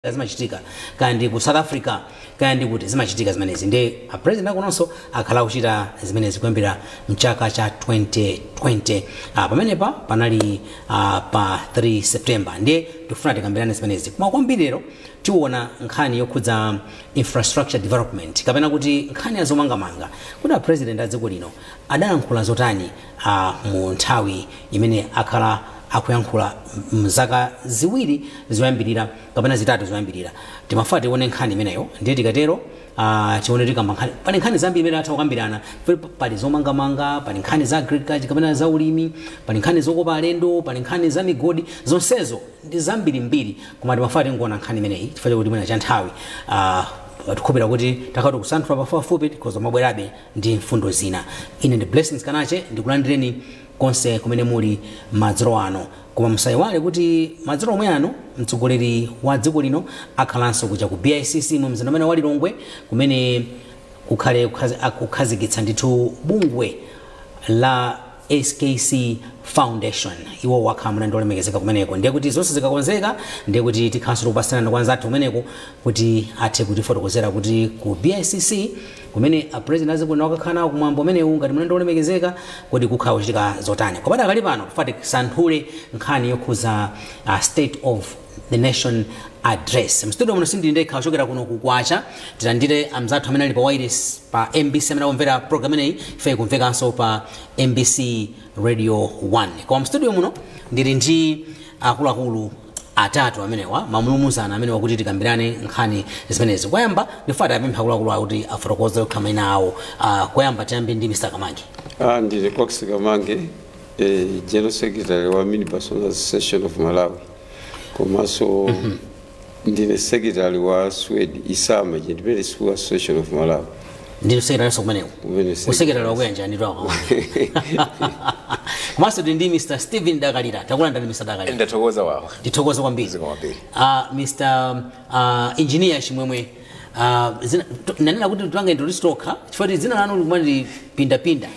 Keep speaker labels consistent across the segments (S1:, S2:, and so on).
S1: Zimachitika kaya ndi ku South Africa, kaya ndi kuti zimachitika zimenezi. Ndi a president akunonso akhala akuchita zimenezi kuyambira mchaka cha 2020. Pamenepa panali pa 3 September. Ndiye tikufuna tikambirane zimenezi, koma kwambiri lero tiona nkhani yokhudza infrastructure development, kapena kuti nkhani ya zomangamanga, kuti a president a dziko lino adayankhula zotani mu nthawi imene akhala akuyankhula mzaka 2 zoyambirira kapena 3 zoyambirira. Timafuna tione nkhani imeneyo. Ndiye tikatero tione, tikamba nkhani, pali nkhani zambiri imene atha kukambirana. Pali zomangamanga, pali nkhani za agriculture kapena za ulimi, pali nkhani zokopa alendo, pali nkhani za migodi, zonsezo ndi zambirimbiri. Koma timafuna tingoona nkhani imeneyi chifukwa chakuti mwina cha nthawi, tikukhulupirira kuti takhala tikusanthula pafupifupi, tikhoza mabwerabe ndi mfundo zina. Ine ndi Blessings Kanache, ndikulandireni konse kumene muli madzulo ano. Koma musayiwale kuti madzulo omwe ano mtsogoleri wa dziko lino akhalanso kuja ku BICC mu mzinda umene wa Lilongwe, kumene kukhale kukhazikitsa ndithu bungwe la SKC Foundation. Iwo wakhala mlendo olemekezeka kumeneko. Ndiye kuti zonse zikakonzeka, ndiye kuti tikhalanso tikupasirana kwa anzathu kumeneko kuti athe kutifotokozera kuti ku BICC kumene a president a dziko lino wakakhala nawo kumwambo umenewu ngati mlendo olemekezeka, kodi kukhala kuchitika zotani. Koma pakali pano tifuna tisanthule nkhani yokhuza State of the Nation Address. Mstudio muno sindili ndekha. Kuchokera kuno kukwacha tilandire amzathu amene ali pa wireless pa MBC, amene akumvera program imeneyi. Ife kumvekanso pa MBC Radio 1. Koma mstudio muno ndili ndi akuluakulu atatu amenewa, mamulumuzana amenewa, kuti tikambirane nkhani zimenezi. Koyamba ndifuna tapempha akuluakulu awo kuti afotokoze okha mayina awo. Koyamba tiyambe ndi Mr Kamange.
S2: Ndine Cox Kamange, General Secretary wa Minibus Owners Association of Malawi, komanso ndine secretary wa SWED ISAMA, Independent School Association of Malawi.
S1: Ndinu secretary kumeneko?
S2: Kumene.
S1: Usekretary wakuyanjani twako. Komanso tili ndi Mr Stephen Dakalira. Takulandani, Mr Dakalira.
S3: Ndathokoza wawa.
S1: Ndithokoza kwambiri.
S3: Zikomo kwambiri.
S1: Mr Engineer Chimwemwe, nanena kuti tipange introduce tokha chifukwa kuti dzina lanu likumati pindapinda.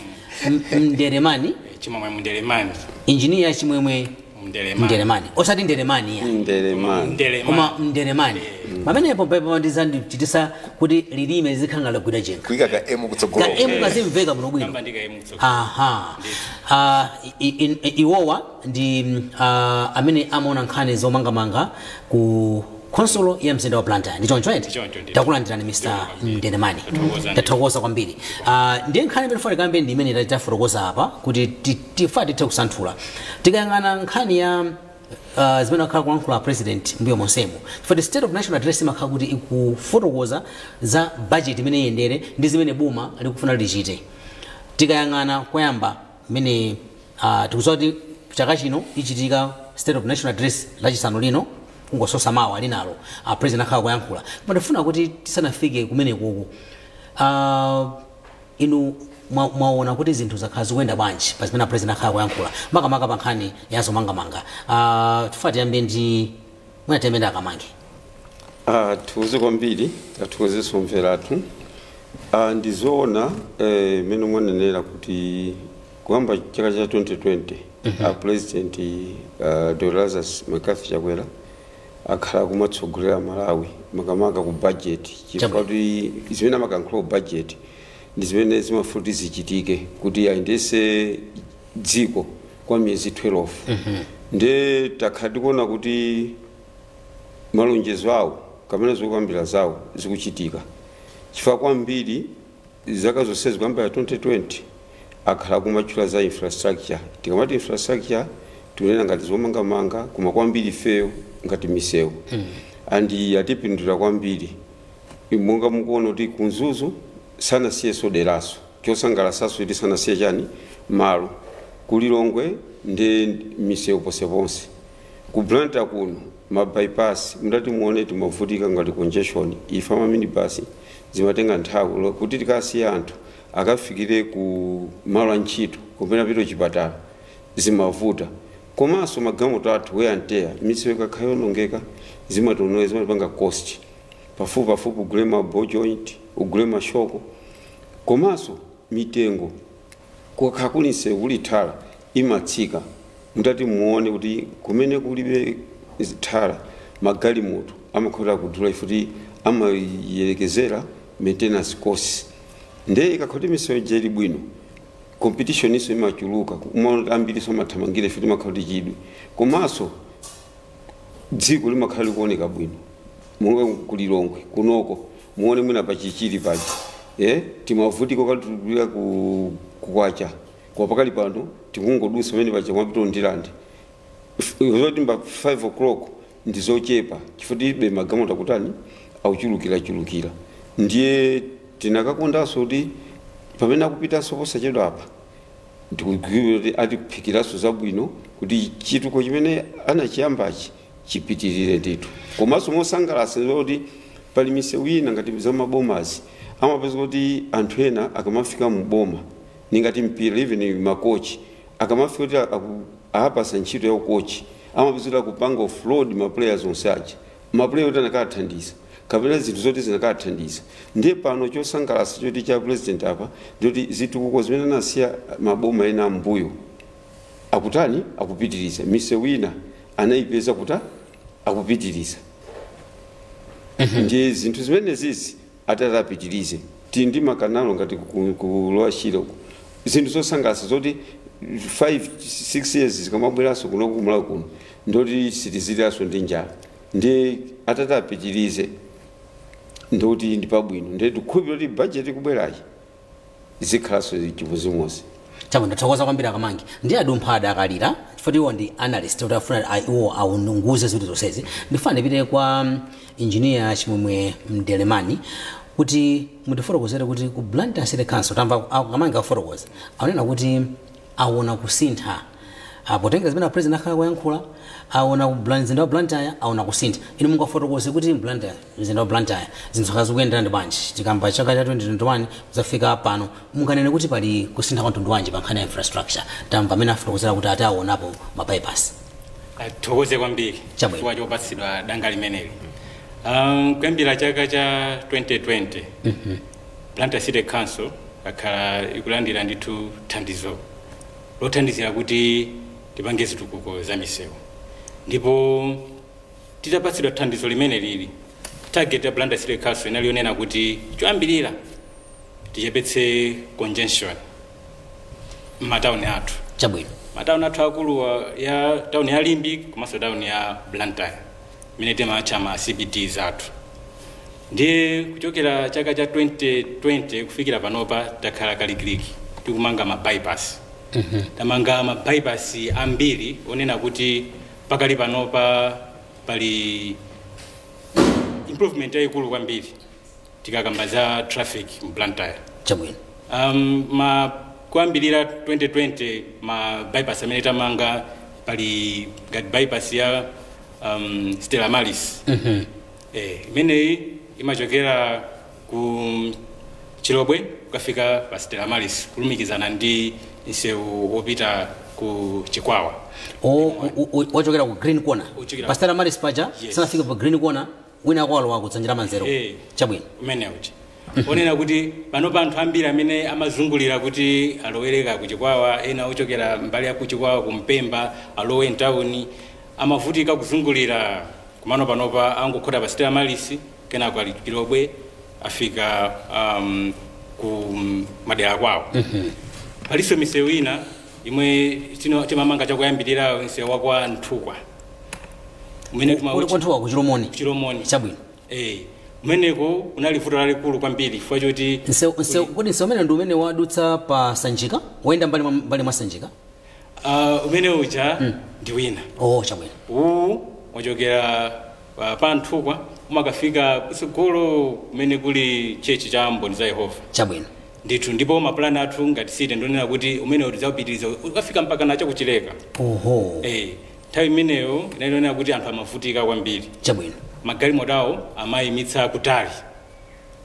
S1: Mnderemani.
S4: Chimwemwe Mndelemani.
S1: Engineer Chimwemwe
S4: Mndelemani.
S1: Mnderemani, osati Nderemani ya.
S2: Ndelemani.
S4: Mndelemani.
S1: Koma Mnderemani. Pamenepo pepo ndizandichitisa kuti lilime zikhala lagwira jenga.
S3: Kuyika ka M kutsogolo.
S1: Ka M kazimveka bwino bwino.
S4: Kamba ndika M kutsogolo.
S1: Aha. Iwowa ndi amene amaona nkhani zomangamanga ku khonsolo ya mzinda wa Blantyre, ndi choncho eti?
S4: Choncho ndithu.
S1: Takulandirani, Mr Mnderemani.
S4: Tathokoza.
S1: Tathokoza kwambiri. Ndiye nkhani imene tifuna tikambe ndi imene tafotokoza apa, kuti tifa tithe kusanthula. Tikayang'ana nkhani ya zimene akhala kulankhula president mbuyo monsemo, for the State of National Address imakhala kuti ikufotokoza za budget imene iyendere ndi zimene boma likufuna lichite. Tikayang'ana koyamba mmene tikudziwa kuti chaka chino ichitika State of National Address Lachisanu lino, kungososa mawa linalo, president akhala kuyankhula. Koma tifuna kuti tisanafike kumene kuku, inu mwaona kuti zinthu zakhala zikuyenda bwanji pa zimene president akhala kuyankhula, makamaka pa nkhani ya zomangamanga? Tifuna tiyambe ndi, mwina tiyambe ndi Akamange.
S2: Thokoze kwambiri, tathokozenso mveratu. Ndizoona mmene mwanenera kuti kuyamba chaka cha 2020 a president Dr Lazarus McCarthy Chakwera akhala kumatsogolera Malawi, makamaka ku budget, chifukwa kuti zimene amakankhula ku budget ndi zimene zimafuna kuti zichitike kuti ayendese dziko kwa miyezi 12. Nde takhala tikuona kuti malonjezo awo kapena zokambira zawo zikuchitika, chifukwa kwambiri zaka zonse zikuyambira 2020 akhala kumatchula za infrastructure. Tikamati infrastructure, tikunena ngati zomangamanga, koma kwambiri ifeyo ngati misewu, and atipindulira kwambiri. Monga mukuona kuti ku Mzuzu sanasiyeso deraso, chosangalasaso kuti sanasiye chani malo. Kulilongwe ndi misewu ponseponse, ku Blantyre kuno ma bypass. Mudati muone, timavutika ngati congestion, ife ama minibus zimatenga nthawi kuti tikasiya anthu akafikire ku malo a ntchito kapena pito chipatala, zimavuta. Komanso magalimoto athu, wear and tear, misewu ikakhala yonongeka zimationola, zimatipanga cost pafupi pafupi, ugule ma ball joint, ugule mashoko. Komanso mitengo, kukakhala kuli msewu, kuli thala, imatsika. Mutati muone kuti kumene kulibe thala, magalimoto Amakhala kudula ifuti amayerekezera maintenance cost. Ndiye ikakhoti misewu ija ili bwino, competition iso imachuluka, umaona ambiri amathamangira ifuti imakhala chidwi. Komanso dziko limakhala likuoneka bwino. Monga kulilongwe kunoko, muone mwina pachichiri paja, timavutika katulira kukwacha kwa pakali pano tikungodusa pamene paja mwapita ndilande zoti mba 5 o'clock ndizochepa chifukwa ibe magalimoto akutani, auchulukira. Ndiye tinakakondanso kuti pamene akupitanso posachedwa apa, ndikudziwa kuti atiphikiranso zabwino kuti chituko chimene anachiyambachi chipitirire ndithu. Komanso mosangalatsa kuti pali misewu ina ngati za mabomazi, amapeza kuti anthu ena akamafika muboma, ningati mpira, even makochi akamafika kuti apasa ntchito ya ukochi, amapeza kuti akupanga offload ma players onse aja, ma player kuti anakathandiza kapena zinthu zoti zinakathandiza. Ndiye pano chosangalatsa choti cha president apa ndikuti zitukuko zimene anasiya maboma ena ambuyo akutani, akupitiriza. Misewu ina anayipeza kuti akupitiriza. Ndiye zinthu zimene zizi atatapitirize, tili ndi makanalo ngati ku Shire uku, zinthu zosangalatsa zoti 5 6 years zikamabweranso kuno kumula kuno ndoti sitiziliranso ndi njala. Ndiye atatapitirize ndoti ndi pabwino. Ndiye tikukhulupirira kuti budget ikubwerayi zikhalanso chimodzimodzi.
S1: Chabwino, ndathokoza kwambiri akamangi. Ndi adumpha adakalira chifukwa iwo ndi analyst kuti afuna iwo aunguze zinthu zonsezi. Ndifuna ndipite kwa engineer Chimwemwe Mdelemani kuti mutifotokozere kuti ku Blantyre City Council, tamva akamangi afotokoza, aonena kuti aona kusintha potengera zimene president akhala kuyankhula, aona ku mzinda wa Blantyre aona kusintha. Inu mungafotokoze kuti Blantyre, mzinda wa Blantyre, zinthu zakhala zikuyendera ndi bwanji tikamba chaka cha 2021 kuzafika pano? Munganene kuti pali kusintha kwa mtundu wanji pa nkhani ya infrastructure? Tamva amene afotokozera kuti ati aonapo ma bypass.
S3: Thokoze kwambiri
S1: Chabwino.
S3: chifukwa chopatsidwa danga limeneli. Kuyambira chaka cha 2020, Blantyre City Council akhala ikulandira ndithu thandizo lothandizira kuti tipange zitukuko za misewu. Ndipo titapatsidwa thandizo limene lili, target ya Blantyre City Council inali yonena kuti choyambirira tichepetse congestion m'matawuni athu. Matawuni athu akulu ya tawuni ya Limbe komanso tawuni ya Blantyre, imene timatcha ma CBDs athu. Ndiye kuchokera chaka cha 2020 kufikira panopa takhala kalikiliki tikumanga ma bypass. Tamanga ma bypass ambiri onena kuti pakali panopa pali improvement yayikulu kwambiri tikakamba za traffic mu Blantyre. Ma kuyambirira 2020, ma bypass amene tamanga pali ngati bypass ya Stella Maris. Imeneyi imachokera ku Chilobwe kukafika pa Stella Maris, kulumikizana ndi msewu wopita ku Chikwawa.
S1: Wachokera ku Green Corner
S3: Uchokera-
S1: pa Stella Maris paja?
S3: Yes.
S1: Sanafika pa Green Corner, wina akwalowa kudzanjira manzero.
S3: Umene uja onena kuti panopa anthu ambiri amene amazungulira kuti alowereka kuchikwawa, ena ochokera mbali ya kuchikwawa kumpemba alowe mtawuni, amavutika kuzungulira. Kumano panopa angokhota pa Stella Maris, kenako ali Chilobwe, afika ku madera kwawo. Palinso misewu ina imwe timamanga chakuyambirira, msewu wakwa Nthukwa umene
S1: Uli kwanthuwa ku Chilomoni?
S3: Chilomoni. Umeneko kunali vuto lalikulu kwambiri chifukwa choti
S1: Kodi nsewu umene ndi umene wadutsa pa Sanjika, woyenda mbali mwa Sanjika?
S3: Umene uja ndi wina.
S1: Oh, chabwino.
S3: Uwu wachokera pa Nthukwa umakafika kutsogolo kumene kuli church cha Mboni za Yehova. Ndithu, ndipo mapulani athu ngati city ndionena kuti umene tidzawupitiriza ukafika mpaka nacho kuchileka. Nthawi imeneyo inalionera kuti anthu amavutika kwambiri. Magalimoto awo amayimitsa kutali.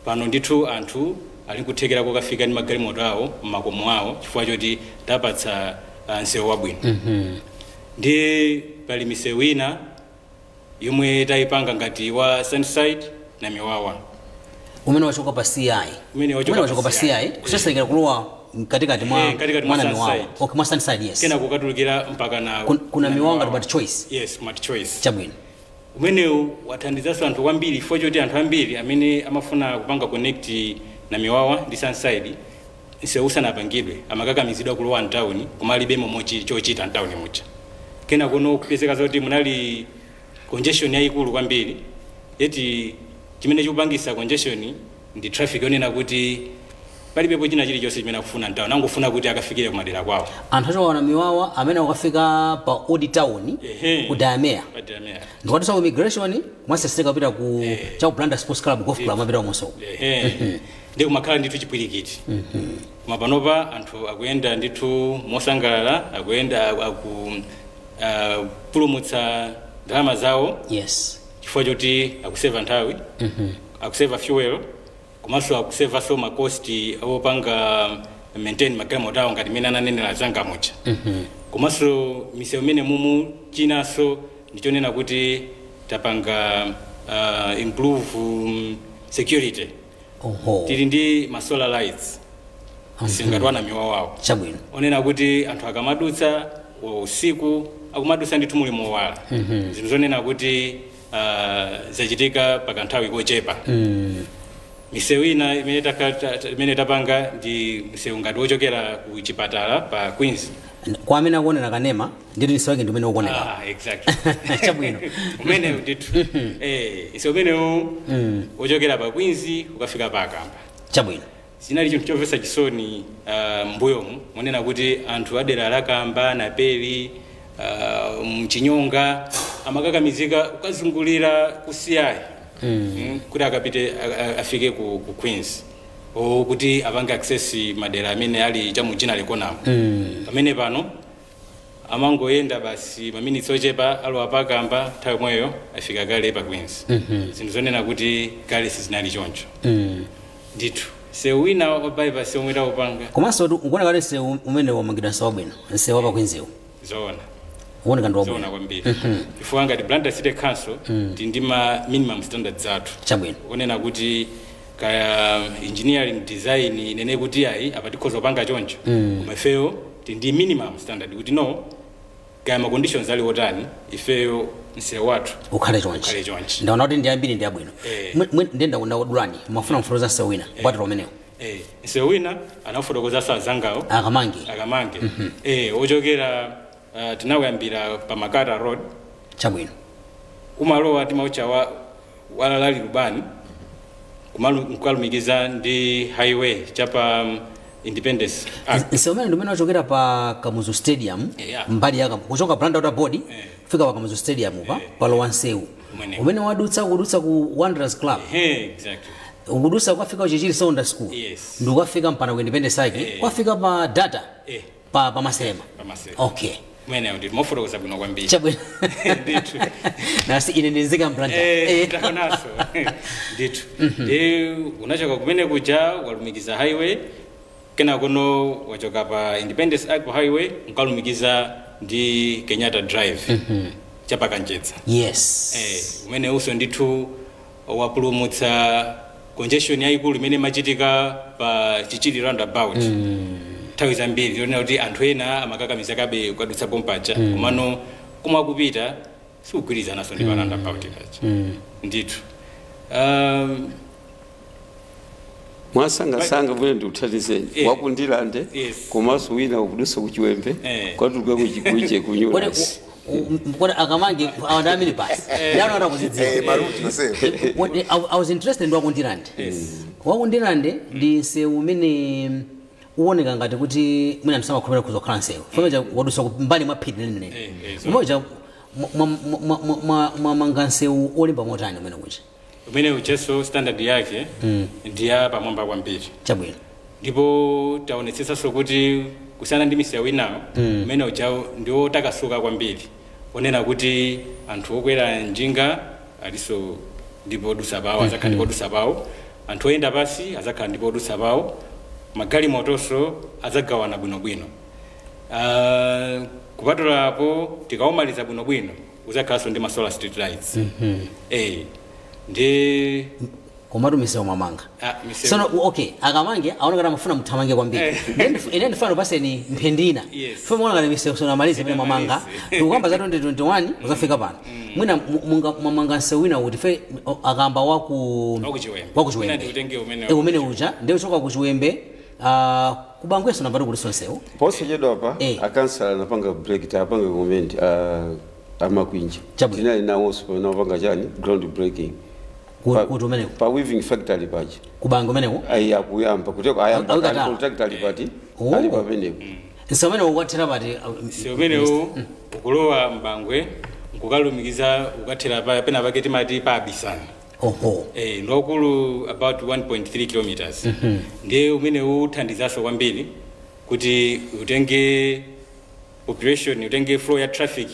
S3: Pano ndithu anthu ali kuthekera kokafika ndi magalimoto awo mmakomo awo chifukwa choti tapatsa msewu wabwino. Ndiye pali misewu ina yomwe tayipanga ngati wa Sunnyside na Miwawa.
S1: Umene wachoka pa CI?
S3: Umene wachoka
S1: Umene wachoka pa
S3: pa
S1: CI
S3: CI.
S1: kusesekera kulowa mkatikati mwa
S3: Mkatikati mwa
S1: mwa Miwawa.
S3: Sunnyside.
S1: Okay, mwa Sunnyside, yes.
S3: Kena kukatulukira mpaka na
S1: Kuna
S3: na
S1: Miwawa ngati Multichoice.
S3: Yes, Multichoice. Umenewu wathandizanso anthu kwambiri, chifukwa choti anthu ambiri amene amafuna kupanga connect na Miwawa ndi Sunside, msewu usanapangidwe amakakamizidwa kulowa mtawuni, kumalibe momwe chochita mtawuni muja. Kena kuno kupezeka zoti munali congestion yayikulu kwambiri, yeti chimene chikupangisa congestion ndi traffic yonena kuti palibepo china chilichonse chimene akufuna mtawuni, angofuna kuti akafikire kumadera kwawo.
S1: Anthu achoka Miwawa amene akafika pa Old Town ku Dayamea,
S3: Pa Dayamea,
S1: ndikwatinso ku immigration kumaseseka kupita ku cha ku Blantyre Sports Club, Golf Club, amapita kumusoko.
S3: Ehe, ndi kumakhala ndithu chipwirikiti. Koma panopa anthu akuyenda ndithu mosangalala, akuyenda aku pulumutsa ndalama zawo, chifukwa choti akuseva nthawi, akuseva fuel, komanso akusevanso ma cost opanga maintain magalimoto awo ngati imene ananenera zanga muja. Komanso misewu imene mumu chinanso ndichonena kuti tapanga improve security. Tili ndi ma solar lights singatwana Miwawawo, onena kuti anthu akamadutsa usiku akumadutsa ndithu muli mowala, zinthu zonena kuti zachitika pakanthawi kochepa. Misewu ina imene imene tapanga ndi msewu ngati wochokera ku chipatala pa Queens.
S1: Kwa amene akuonera kanema, nditi msewu wake ndi umene ukuoneka.
S3: Ah, exactly. Umenewu ndithu, msewu umenewu wochokera pa Queens ukafika pa Akamba. Zinali chinthu chomvetsa chisoni mbuyomu, monena kuti anthu adera la Kamba, Naperi, Mchinyonga amakakamizika kukazungulira kusiyayi kuti akapite afike ku Queens o kuti apange access madera amene ali chamujina likonamo. Pamene pano amangoyenda basi maminitsi ochepa, alowa pakamba, nthawi yomweyo afika kale pa Queens. Zinthu zonena kuti kale sizinali choncho. Ndithu msewu wina wa bypass omwe taupanga.
S1: Komanso ukuoneka kuti msewu umene wamangidwa msewu wabwino, msewu wa pa Queensiwo.
S3: Zoona.
S1: Ukuoneka ndi wabwino.
S3: Zoona kwambiri, chifukwa ngati Blantyre City Council tili ndi ma minimum standards athu onena kuti kaya engineering design inene kuti ayi, apa tikhoza kupanga choncho, koma ifeyo tili ndi minimum standard kuti no, kaya ma conditions ali otani, ifeyo msewu wathu
S1: ukhale chonchi.
S3: Ukhale chonchi.
S1: Ndaona kuti ndi ambiri ndi abwino. Ndenda ndakudulani, mafuna mfundo za msewu wina kupatula umenewo.
S3: Msewu wina anafotokoza azangawo.
S1: Akamange.
S3: Akamange, ochokera tinawuyambira pa Makata Road. Umalowa timaucha wa walalali lubani, nkukalumikiza ndi highway chapa Independence Arch.
S1: Msewu umene ndi umene wachokera pa Kamuzu Stadium, mbali yaka kuchoka Blantyre Water Board kufika pa Kamuzu Stadium pa palowa msewu
S3: Umenewo.
S1: umene wadutsa kudutsa ku Wanderers Club,
S3: Ehe, exactly.
S1: ukudutsa ukafika kuchichiri Secondary School, ndi ukafika mpana ku Independence Arch, kwafika pa data pa Masema.
S3: Pa Masema.
S1: Okay.
S3: Umenewo ndi mofotokoza bwino kwambiri. Ndithu.
S1: Nasi ine ndinzika mBlantyre.
S3: Taonaso ndithu, ndi unachoka kumene kuja walumikiza highway, kena kuno wachoka pa Independence Arch pa highway nkalumikiza ndi Kenyatta Drive chapakanjedza. Umene uso ndithu wapulumutsa congestion yayikulu imene imachitika pa Chichiri roundabout nthawi zambiri, yonena kuti anthu ena amakakamiza kabe kukadutsa pompaja, komano komwe akupita sikugwirizananso ndi pa roundabout paja ndithu.
S2: Mwasangasanga vule ndikuthandizeni. Wakundilande, komanso wina ukudusa kuchiwembe, kwatuluka kuchikuche
S1: Kodi
S2: kunyulasi.
S1: Kodi akamange awanda amene basi ndanoona kuzidziwa.
S4: Ma route nonsewo.
S1: I was interested ndi wakundilande. Wakundilande ndi msewu umene uwoneka ngati kuti mwina msamakhomera kuzokhala msewu fomeja wadusa mbali mwa phiri lenene. Umoja mwamanga msewu olimba motani umene kuja?
S3: Umene ucheso standard yake ndiya pamwamba kwambiri. Ndipo taonetsetsanso kuti kusiyana ndi misewu inawo, umene ujawo ndiwo takasuka kwambiri, onena kuti anthu okwera njinga aliso ndipo odusa pawo, azakhala ndipo odusa pawo, anthu oyenda pasi azakhala ndipo odusa pawo, magalimotonso azagawana bwinobwino. Kupatulapo tikaumaliza bwinobwino uzakhalanso ndi ma solar street lights. Ndi
S1: Komatu misewu mwamanga.
S3: Ah, misewu.
S1: Sono okay, akamange aona kana mafuna muthamange kwambiri. Ine ndifuna paseni mphendina.
S3: Yes.
S1: Funa muona kana misewu sono amalize imene mwamanga. Tikukamba za 2021 uzafika pano. Mwina mwamanga msewu wina kuti fe akamba waku
S3: Wakuchiwembe.
S1: wakuchiwembe.
S3: Mwina ndiutenge umene
S1: Umene uja ndiye uchoka kuchiwembe kubangweso nambari kuliso msewu.
S2: Posachedwa pa akansala anapanga break, tapanga comment amakwinja.
S1: Chabwino.
S2: Tinali nawonso pamene apanga chani ground breaking.
S1: Kuti umeneko
S2: pa weaving factory paja.
S1: Kubango umeneko?
S2: Ayi, akuyamba kuteko ayamba
S1: Awikatala.
S2: kali contract ali pati
S1: Oh.
S2: ali pamenepo.
S1: Msewu umene wathera pati?
S3: Msewu umenewu ukulowa Mbangwe nkukalumikiza ukathera pa pena pake timati pa Abisani.
S1: Oho.
S3: Ndokulu about 1.3 kilometers. Ndiye umenewu uthandizanso kwambiri kuti utenge population, utenge flow ya traffic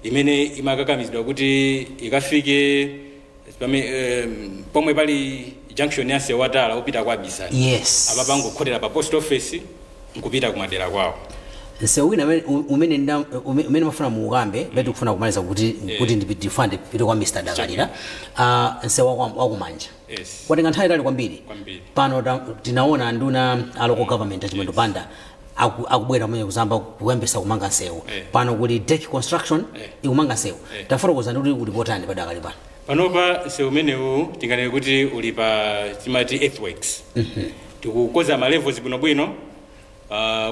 S3: imene imakakamizidwa kuti ikafike pomwe pali junction ya msewu watala upita kwa Abisani. Apa pangokhotera pa post office nkupita kumadera kwawo.
S1: Msewu wina umene mafuna muukambe beti kufuna kumaliza kuti ndifande pite kwa Mr. Dakalira. Msewu wakumanja.
S3: Yes.
S1: Watenga nthawi itali kwambiri.
S3: Kwambiri.
S1: Pano tinaona nduna a local government Achimwendo Banda akubwera kumene kuzamba kuyambisa kumanga msewu. Pano kuli deck construction ikumanga msewu. Tafotokoza ndi kuti uli potani padakali pano.
S3: Panopa msewu umenewu tinganene kuti uli pa timati earthworks. Tikukoza ma levels bwinobwino,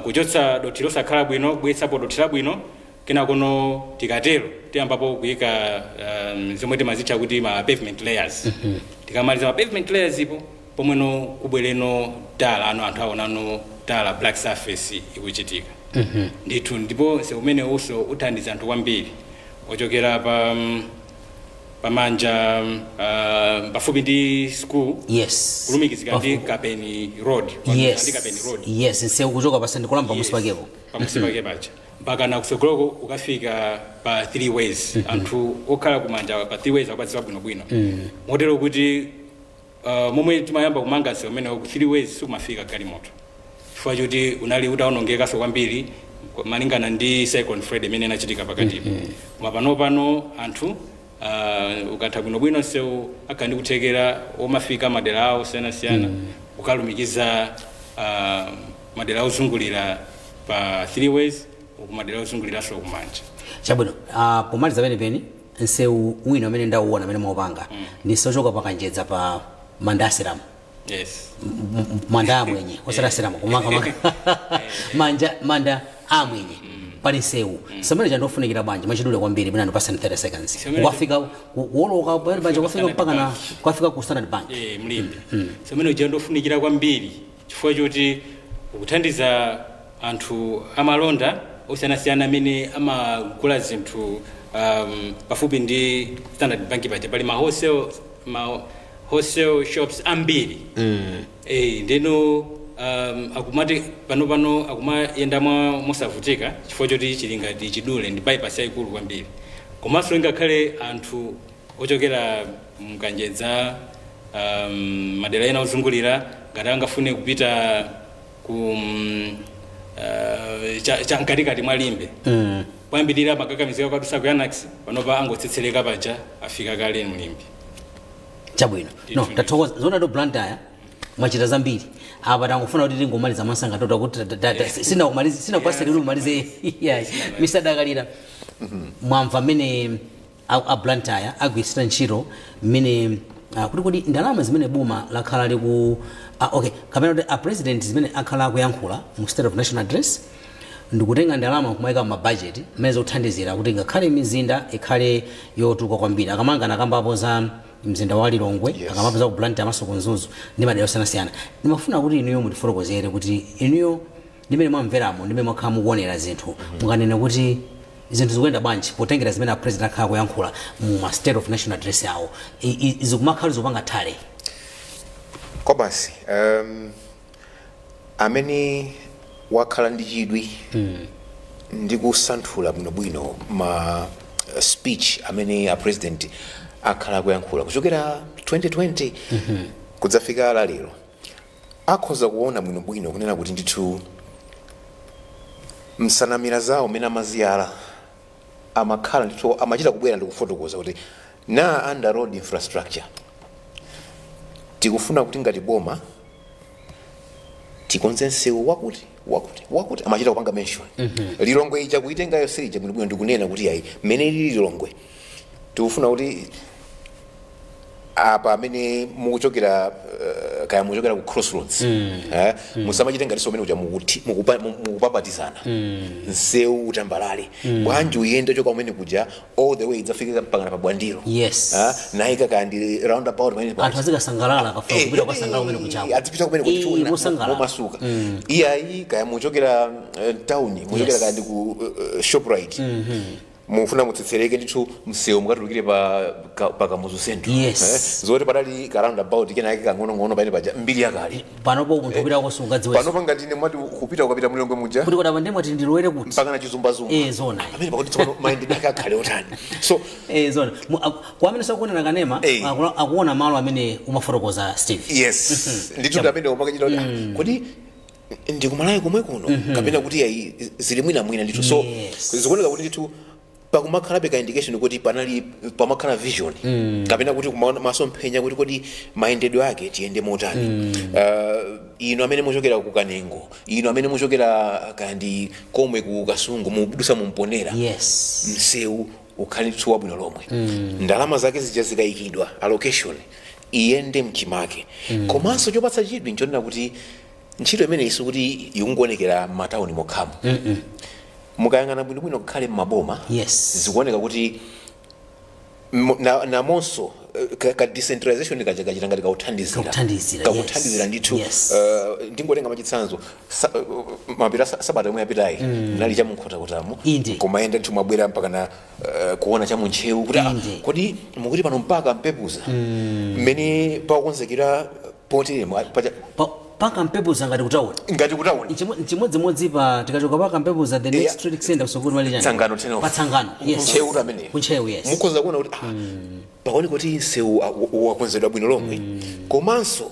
S3: kuchotsa dothi losakhala bwino, kubweretsapo dothi labwino, kenakono tikatero tiyambapo kuyika zomwe timazitcha kuti ma pavement layers. Tikamaliza ma pavement layers ipo pomweno kubwereno tala ano anthu aonano tala black surface ikuchitika. Ndithu, ndipo msewu umenewunso uthandiza anthu kwambiri ochokera pa pamanja pafupi ndi school. Kulumikizika ndi Kapeni Road. Ndi Kapeni Road.
S1: Yes, msewu kuchoka pa St. Columba pamusi pakepo.
S3: Pamusi pake paja. Mpaka na kusogoloko ukafika pa three ways. Anthu okhala kumanja pa three ways akudziwa bwinobwino. Motero kuti momwe timayamba kumanga msewu umene ku three ways sikumafika galimoto. Chifukwa choti unali utawonongekanso kwambiri malingana ndi Cyclone Freddy imene inachitika pakatipo. Koma pano anthu ukatha bwinobwino msewu akhala ndi kuthekera omafika madera awo osiyanasiyana, ukalumikiza madera ozungulira pa three ways uku madera ozunguliranso kumanja.
S1: Chabwino, pomaliza penipeni msewu wina umene ndauona amene mwaupanga ndi sochoka pakanjedza pa manda asilamu. Manda amwenye osati asilamu kumanga manja manda amwenye pali msewu samene chandofunikira bwanji mwachidule kwambiri mwina ndipasani 30 seconds. Ukafika kuwoloka pamene paja ukafika mpaka na ukafika ku Standard Bank.
S3: Mlimbi. Samene uja ndofunikira kwambiri chifukwa choti ukuthandiza anthu amalonda osiyanasiyana amene amagula zinthu pafupi ndi Standard Bank paja pali ma wholesale shops ambiri. Ndeno akumati pano akumayenda mwa mosavutika chifukwa choti chili ngati chidule ndi bypass yayikulu kwambiri. Komanso ngakhale anthu ochokera mkanjedza madera ena ozungulira ngati angafune kupita ku cha mkatikati mwa Limbe, kuyambirira makakamizika kwadusa ku Yanax, panopa angotsetsereka paja afika kale mlimbi.
S1: Chabwino, no, tathokoza zona do Blantyre mwachita zambiri apa tangofuna kuti tingomaliza mwansanga tota kuti sina kumaliza sina kwaseri kuti umalize. Yeah. Mr. Dakalira, mwamva mmene a Blantyre agwirisira ntchito mmene kuti kodi ndalama zimene boma lakhala liku okay, kapena kuti a president zimene akhala akuyankhula mu State of National Address ndikutenga ndalama kumayika ma budget mmene zikuthandizira kuti ngakhale mizinda ikhale yotukuka kwambiri. Akamanga nakambapo za mzinda wa Lilongwe, akambapo za ku Blantyre amaso ku Mzuzu ndi madera osiyanasiyana. Ndimafuna kuti inuyo mutifotokozere kuti inuyo ndimene mwamveramo, ndimene mwakhala mukuonera zinthu, mukanene kuti zinthu zikuyenda bwanji potengera zimene a president akhala kuyankhula mu ma State of National Address yawo, zikumakhala zikupanga thale?
S4: Kobasi amene wakhala ndi chidwi ndi kusanthula bwinobwino ma speech amene a president akhala akuyankhula kuchokera 2020 kudzafika la lero akhoza kuona bwinobwino kunena kuti ndithu msanamira zawo mmene amaziyala amakhala ndithu amachita kubwera ndi kufotokoza kuti na under road infrastructure Tikufuna kuti ngati boma tikonze msewu wakuti wakuti wakuti, amachita kupanga mention Lilongwe ija, kuitenga yonse ija bwinobwino, ndikunena kuti ayi, mmene ilili Lilongwe, tikufuna kuti apa amene mukuchokera, kaya mukuchokera ku Crossroads, musamachite ngatinso umene kuja mukupapatizana, msewu utambalale bwanji, uyende choka umene kuja all the way idzafike mpaka pa Bwandiro. Nayika kandi roundabout pamene
S1: Anthu azikasangalala akafuna kupita kukasangalala kumene kuchako.
S4: Azipita kumene
S1: Eh, mosangalala.
S4: Momasuka. Iyayi, kaya muchokera town, muchokera kandi ku Shoprite, mufuna mutsetsereke ndithu msewu mukatulukire pa Kamuzu Central. Zoti padali ka roundabout kenake kang'onong'ono pamene paja, mbiri yakale.
S1: Panopo munthu kupita kosungadziwesa.
S4: Panopo ngatine mwati kupita, ukapita mulilongwe muja,
S1: Kuti kodapa ndemwe ati ndilowere kuti
S4: mpaka na chizumbazumba.
S1: Eh, zona.
S4: Amene pakuti tsopano mayendedwe ake akhale otani? So
S1: Eh, zona. Kwa amene sakuonera kanema, akuona malo amene umafotokoza, Steve.
S4: Yes, ndithu, ndi amene umakachita kuti, ah, kodi ndikumalawi komwe kuno kapena kuti ayi, zili mwinamwina ndithu. So zikuoneka kuti ndithu pakumakhalabe ka indication kuti panali, pamakhala vision kapena kuti masomphenya kuti kodi mayendedwe ake tiyende motani. Inu amene muchokera ku Kanengo, inu amene muchokera kandi komwe ku Kasungu, mudusa mumponera, msewu ukhale ndithu wabwino lomwe, ndalama zake zija zikayikidwa, allocation iyende mchimake. Komanso chopatsa chidwi nchonena kuti ntchito imene isukuti ikungoonekera m'matawuni mokhamo. Mukayang'ana bwinobwino kukhale m'maboma, zikuoneka kuti namonso ka decentralization kaja kachita ngati kauthandizira.
S1: Kakuthandizira,
S4: Kakuthandizira
S1: yes.
S4: ndithu. Ndingotenga machitsanzo, mapita sabata yomwe yapitayi nali chamunkhotakotamo, komayenda ndithu, mwabwera mpaka na kuona chamuntchewu kuti, ah, kodi mukuti pano mpaka Mpepuza mmene pakukonzekera potere
S1: Paka Mpepuza ngati kutauni.
S4: Ngati kutauni.
S1: Chimodzimodzi pa tikachoka paka Mpepuza, the next trade center kusukulu mali chani?
S4: Tsangano turn off.
S1: Pa Tsangano, yes.
S4: Ntcheu kuti amene
S1: Kuntcheu, yes.
S4: Mukhoza kuona kuti, ah, paoneka kuti msewu wakonzedwa bwino lomwe, komanso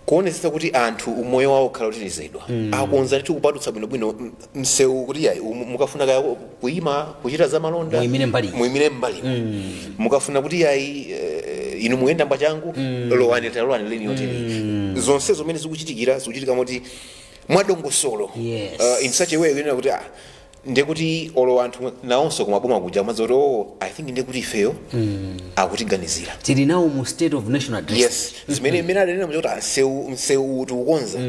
S4: kuonetsetsa kuti anthu umoyo wawo ukhala utetezedwa, akonza ndithu kupatutsa bwinobwino msewu kuti yayi, mukafuna kaya kuyima kuchita zamalonda,
S1: Muyimire mbali.
S4: Muyimire mbali. Mukafuna kuti yayi, inu muyenda mbachangu, lowani, talowani leni yotere. Zonse zimene zikuchitikira zikuchitika moti mwadongosolo, in such a way kunena kuti, ah, ndekuti olo anthu nawonso kumaboma kuja amadziwa kuti, oh, I think ndekuti ifeyo akutiganizira.
S1: Tili nawo mu state of national address.
S4: Yes, zimene mmene adanena kuti msewu tikukonza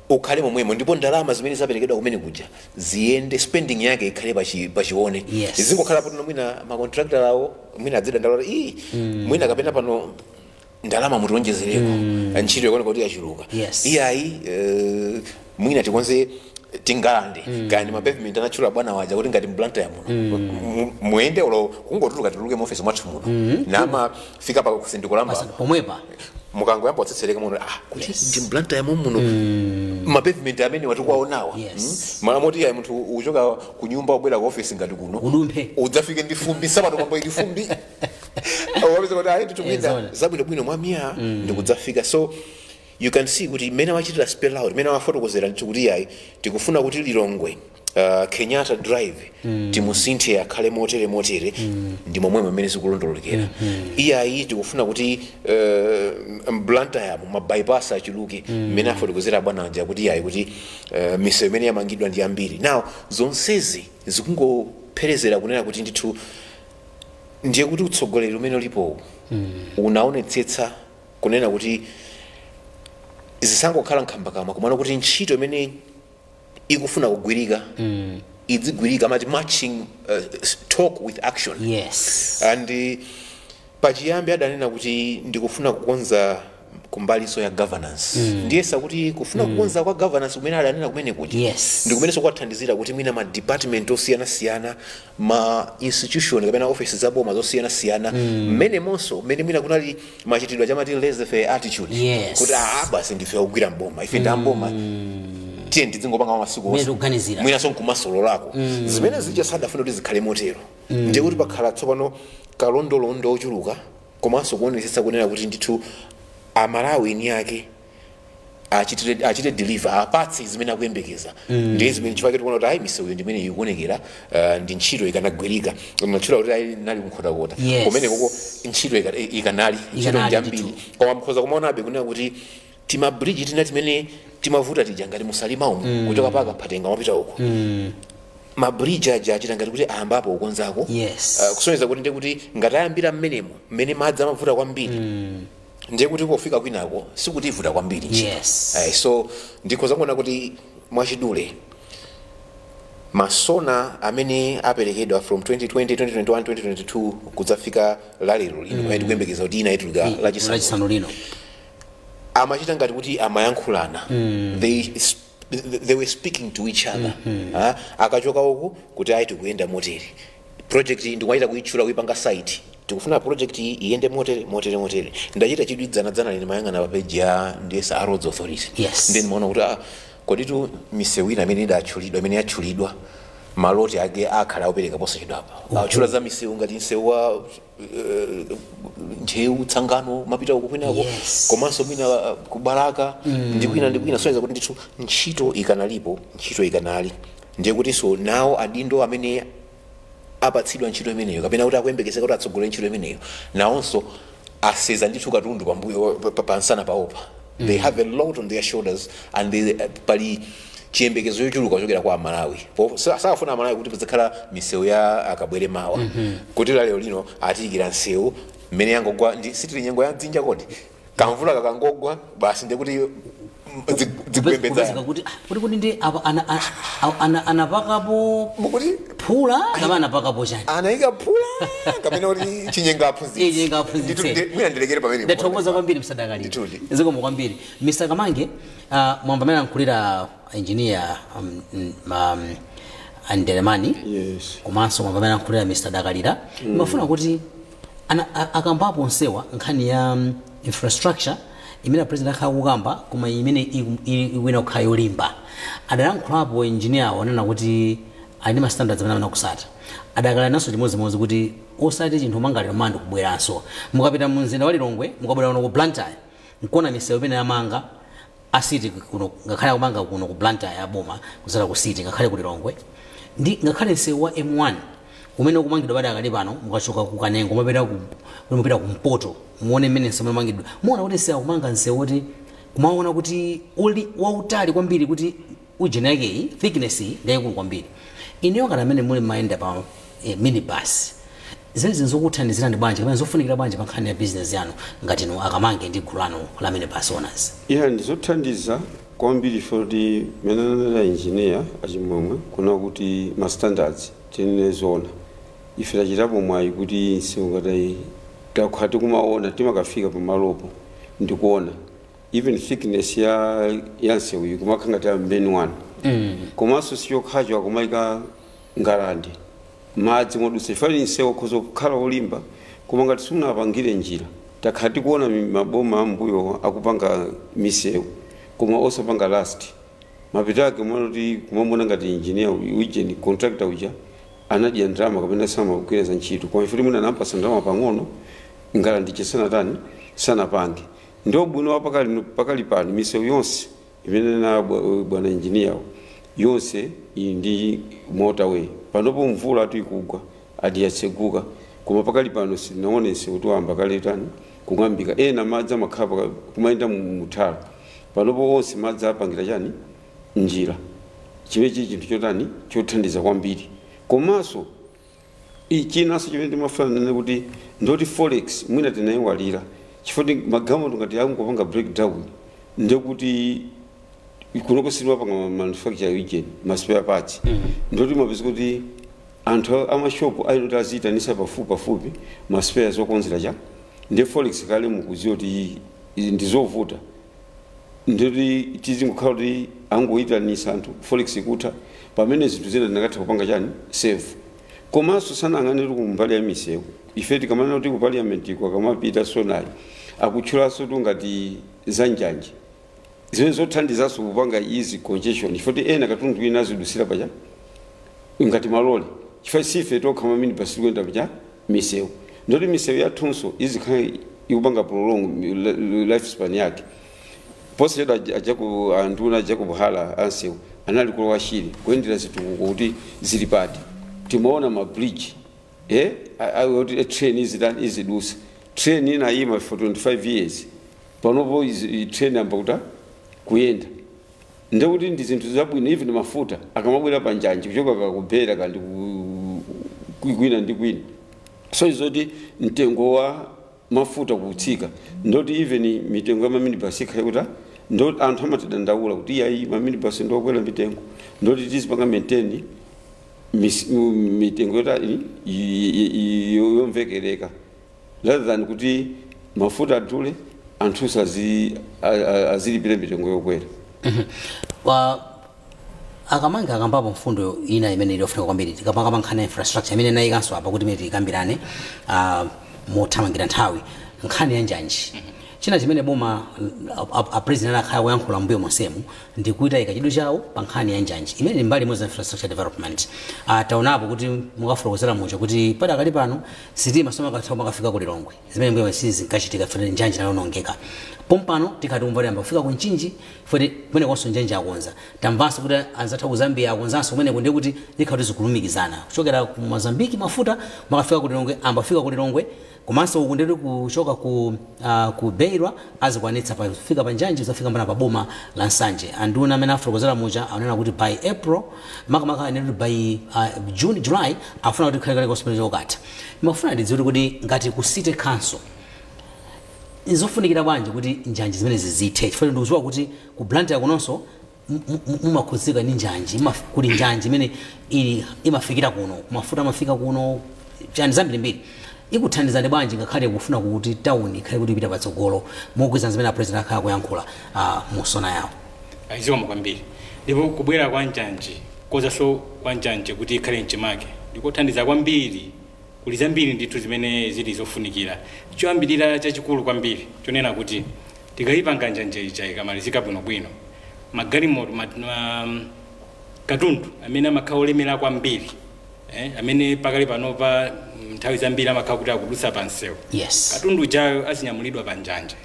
S4: ukhale momwemo, ndipo ndalama zimene zaperekedwa kumene kuja ziyende, spending yake ikhale pachione. Zingokhala kuti mwina macontractor awo mwina adzidandaula kuti, ii, mwina kapena pano ndalama mutionjezereko, ntchito ikuoneka kuti yachuluka. Iyayi, mwina tikonze tingalande kaya ndi mapavement anatchula bwana waja kuti ngati mBlantyre muno, muyende olo kungotuluka, tituluke mu office mwathu muno, nama fika pa kusindiko lamba
S1: Pomwepa.
S4: Mukangoyamba kutsetsereka muno, ah, kuti ndi mBlantyre muno, mapavement amene watikuwaonawa. Mala moti ayi, munthu uchoka ku nyumba ubwera ku office ngati kuno,
S1: Udumphe.
S4: Udzafike ndi fumbi, sapato kwamba ili fumbi, wapeza kuti ayi, titumuyenda
S1: Zona.
S4: zabwinobwino mwamiya ndikudzafika. So you can see kuti mmene amachitira spell out, mmene amafotokozera ndithu kuti ayi, tikufuna kuti Lilongwe, Kenyatta Drive timusinthe akhale motere motere, ndi momwemo mmene zikulondolokera. Iyayi, tikufuna kuti mBlantyre ma bypass achuluke, mmene afotokozera bwana aja kuti iyayi, kuti misewu imene yamangidwa ndi ambiri. Now zonsezi zikungopherezera kunena kuti ndithu ndiye kuti utsogoleri umene ulipowu unaonetsetsa kunena kuti zisangokhala nkhambakamwa, komano kuti ntchito imene ikufuna kugwirika idzigwirika, amati matching talk with action. And pachiyambi adanena kuti ndikufuna kukonza kumbaliso ya governance. Ndiyesa kuti kufuna kukonza kwa governance kumene adanena kumene kuja ndi kumenenso kwathandizira kuti mwina ma department osiyanasiyana, ma institution kapena office zaboma zosiyanasiyana, mmene monso mmene mwina kunali machitidwe chamati laissez-faire attitude, kuti ah, basi, ndife ogwira mboma, ife ndamboma, tiye ndizingopanga masiku
S1: Mmene
S4: onse.
S1: tikuganizira.
S4: Mwinanso nkumasololako zimene zija sadafuna kuti zikhale motero. Ndiye kuti pakhala tsopano kalondolondo ochuluka, komanso kuonetsetsa kunena kuti ndithu Amalawi eni ake Achite deliver, apatse zimene akuyembekeza. Ndiye zimene chifukwa tikuona kuti ayi, misewu ndimene ikuonekera, ndi ntchito ikanagwirika. Natchula kuti ayi, nali kunkhotakota, kumene koko ntchito ikanali ntchito
S1: Ikanali.
S4: Ndi ambiri, koma mkhoza kumaonabe kunena kuti timabridge tina timene timavuta tija, ngati musalima umu, kuchoka paka Phatenga mapita uko, mabridge aja achita ngati kuti ayambapo kukonzako. Kusonyeza kuti ndiye kuti ngati ayambira mmenemo mmene madzi amavuta kwambiri, ndiye kuti pofika kwinako sikuti ivuta kwambiri ntchito. So ndikhoza kuona kuti mwachidule masona amene aperekedwa from 2020, 2021, 2022 kudzafika lalero lino, pamene tikuyembekeza kuti ina ituluka lachisanu,
S1: lachisanu lino,
S4: amachita ngati kuti amayankhulana. They were speaking to each other. Ah, akachoka uku kuti ayi, tikuyenda motere, project iyi ndikuachita kuitchula, kuipanga site, tikufuna project iyi iyende motere, motere, motere. Ndachita chidwi dzanadzana line mayang'ana pa page ya ndiyesa a Roads Authority. Then maona kuti ah, koditu misewu ina imene idatchulidwa, imene yatchulidwa, maloti ake akhala akupereka posachedwapa. Atchula za misewu ngati msewu wa Ntcheu, Tsangano, mapita uku kwinako, komanso mwina kubalaka ndi kwina ndi kwina. Soneza kuti ndithu ntchito ikanalipo, ntchito ikanali. Ndiye kutinso nawo adindo amene apatsidwa ntchito imeneyo, kapena kuti akuyembekezeka kuti atsogolere ntchito imeneyo, nawonso aseza ndithu katundu pambuyo pansana paopa. They have a lot on their shoulders and they, pali chiyembekezo chochuluka kuchokera kwa Amalawi. Sakafuna Amalawi kuti pazikhala misewu ya akabwere mawa, kuti lero lino atiyikira msewu mmene yangogwa ndi sitili nyengo ya dzinja, kodi kamvula kakangogwa basi ndiye kuti zigwembedzana.
S1: Kupezeka kuti ah, kuti ndi apa anapakapo
S4: mukuti
S1: phula kapena anapakapo chani?
S4: Anayika phula kapena kuti chinyenga aphunzitsi.
S1: Chinyenga aphunzitsi.
S4: Mwina ndilekere pamene.
S1: Ndathokoza kwambiri msadakalira.
S4: Ndithudi.
S1: Zikomo kwambiri, Mr Kamange. Mwamba amene ankhulira engineer Anderemani, komanso mwamba amene ankhulira Mr Dakalira, ndimafuna kuti akambapo onsewa nkhani ya infrastructure imene president akhala kukamba, koma imene iwina kukhala yolimba. Adalankhulapo engineer wanena kuti ali ndi ma standards amene amene akusata. Adakala naso chimodzimodzi kuti osati chinthu mangaliro mandi kubweranso. Mukapita mu mzinda wa Lilongwe, mukabwera kuno ku Blantyre, nkuona misewu imene yamanga asiti kuno, ngakhale akumanga kuno ku Blantyre ya boma kuzala ku city, ngakhale ku Lilongwe, ndi ngakhale msewu wa M1 umene ukumangidwa padakali pano, mukachoka ku Kanengo mapita ku mupita kumpoto, muone mmene msewu umangidwa, muona kuti msewu akumanga msewu kuti kumaona kuti uli wautali kwambiri, kuti ujeni yakeyi thickness iyi ndiyayikulu kwambiri. Ineyo ngati amene muli mayenda pa minibus, zimene zokuthandizirani bwanji kapena zofunikira bwanji pa nkhani ya business yanu ngati inu Akamange ndi gulu lanu la minibus owners?
S2: Iya, ndizothandiza kwambiri kuti mene ananena engineer achimwemwe kuna kuti ma standards tinene zona, ife tachitapo mwayi kuti nsewu ngati takhala tikumaona, timakafika pamalopo ndikuona even thickness ya nsewu iyi kumakhala ngati ya main one. Komanso sichokhacho, akumayika ngalande madzi modutsa, chifukwa nsewu ukhoza kukhala olimba, koma ngati simunapangire njira. Takhala tikuona maboma ambuyo akupanga misewu koma osapanga last, mapita ake mwana kuti kumamona ngati engineer ujeni contractor uja anadya ndalama kapena samagwira za ntchito, koma ife timene anampasa ndalama pang'ono, ngalande chesanatani sanapange. Ndio bwino wa pakali pano, misewu yonse imene na bwana engineer yonse iyi ndi motorway. Panopo mvula atu ikugwa adi yatseguka, koma pakali pano sinaone nsewu kuti wamba kale tani kung'ambika, ena madzi amakhala kumayenda muthala. Panopo onse madzi apangira chani njira, chimene chili chinthu chotani chothandiza kwambiri. Komanso chinanso chimene timafuna nene kuti ndoti forex mwina tinayiwalira, chifukwa magalimoto ngati akungopanga breakdown, ndekuti kunoko sitimapanga manufacture ujeni ma spare parts. Ndoti mapeza kuti anthu amashopu ayinoti aziyitanisa pafupi pafupi ma spares okonzera cha ndi forex kale mukuziwa kuti ndizovuta, ndoti tizingokhala kuti angoyitanisa anthu, forex ikutha, pamene zinthu zina tinakatha kupanga chani save. Komanso sanang'anire kumbali ya misewu, ife tikamanena kuti ku parliament iko akamapita sonayi akutchulanso tu ngati za njanji zimene zothandizanso kupanga easy congestion, chifukwa ena katundu ina azidusira pacha ngati malole, chifukwa sife tokha maminibus tikuyenda pacha misewu. Ndoti misewu yathunso izikhala ikupanga prolong lifespan yake. Posachedwa anduna Jacob Hala ansewu anali kulowa Shire kuyendera zitukuko kuti zili pati. Timaona ma bridge kuti train izitani, izidusa. Train inayima for 25 years, panopo train yamba kuta kuyenda. Ndekuti ndi zinthu zabwino. Even mafuta akamabwera pa njanji kuchoka kakubhera kandi kwina ndi kwina, so izoti mtengo wa mafuta kutsika, ndoti even mitengo ya maminibus ikhale kuti ndo anthu amatidandaula kuti iyayi, maminibus ndokwera mitengo, ndoti tizipanga maintain mitengo yota yomvekereka rather than kuti mafuta adule, anthu azilipira mitengo yokwera.
S1: Akamanga akambapo mfundo ina imene iliyofunika kwambiri tikapanga nkhani ya infrastructure imene nayikanso apa kuti imene tikambirane mothamangira nthawi, nkhani ya njanji. China chimene boma a president akhala kuyankhula mbuyo monsemu ndikuita ika chidwi chawo pa nkhani ya njanji imene ndi mbali imodzi ya infrastructure development. Taonapo kuti mukafotokozera mucho kuti padakali pano sitima somakatha makafika ku Lilongwe, zimene mbuyo sizinkachitika funa njanji nalonongeka. Pompano tikati umva yamba kufika ku Mchinji foti kumene konso njanji akonza. Tamvanso kuti anzathu ku Zambia akonzanso kumeneko, ndiye kuti zikhati zikulumikizana kuchokera ku Mozambiki mafuta makafika ku Lilongwe, ambafika ku Lilongwe, komanso uku ndiri kuchoka ku Beira azikwanitsa pafika pa njanji zafika mbana pa boma la Nsanje. Anduna amene afotokozera muja anena kuti by April, makamaka anena kuti by June, July afuna kuti khale kale kosipele chokatha. Imafuna ndidziwe kuti ngati ku city council nzofunikira bwanji kuti njanji zimene zizithe, chifukwa ndikudziwa kuti ku Blantyre kunonso mumakhudzika ndi njanji, kuli njanji imene ili imafikira kuno, mafuta amafika kuno, chani zambirimbiri. Ikuthandizani bwanji ngakhale kufuna kuti town ikhale kuti ipita patsogolo mogwirizana zimene a president akhala kuyankhula mu SONA yawo?
S3: Zikomo kwambiri. Ndipo kubwera kwa njanji, kozanso kwa njanji kuti ikhale mchimake, ndikothandiza kwambiri. Kuli zambiri ndithu zimene zili zofunikira. Choyambirira chachikulu kwambiri chonena kuti tikayipanga njanji ija ikamalizika bwinobwino, magalimoto katundu amene amakhala olemera kwambiri, amene pakali panopa nthawi zambiri amakhala kuti akudutsa pa msewu, katundu ujayo azinyamulidwa pa njanje.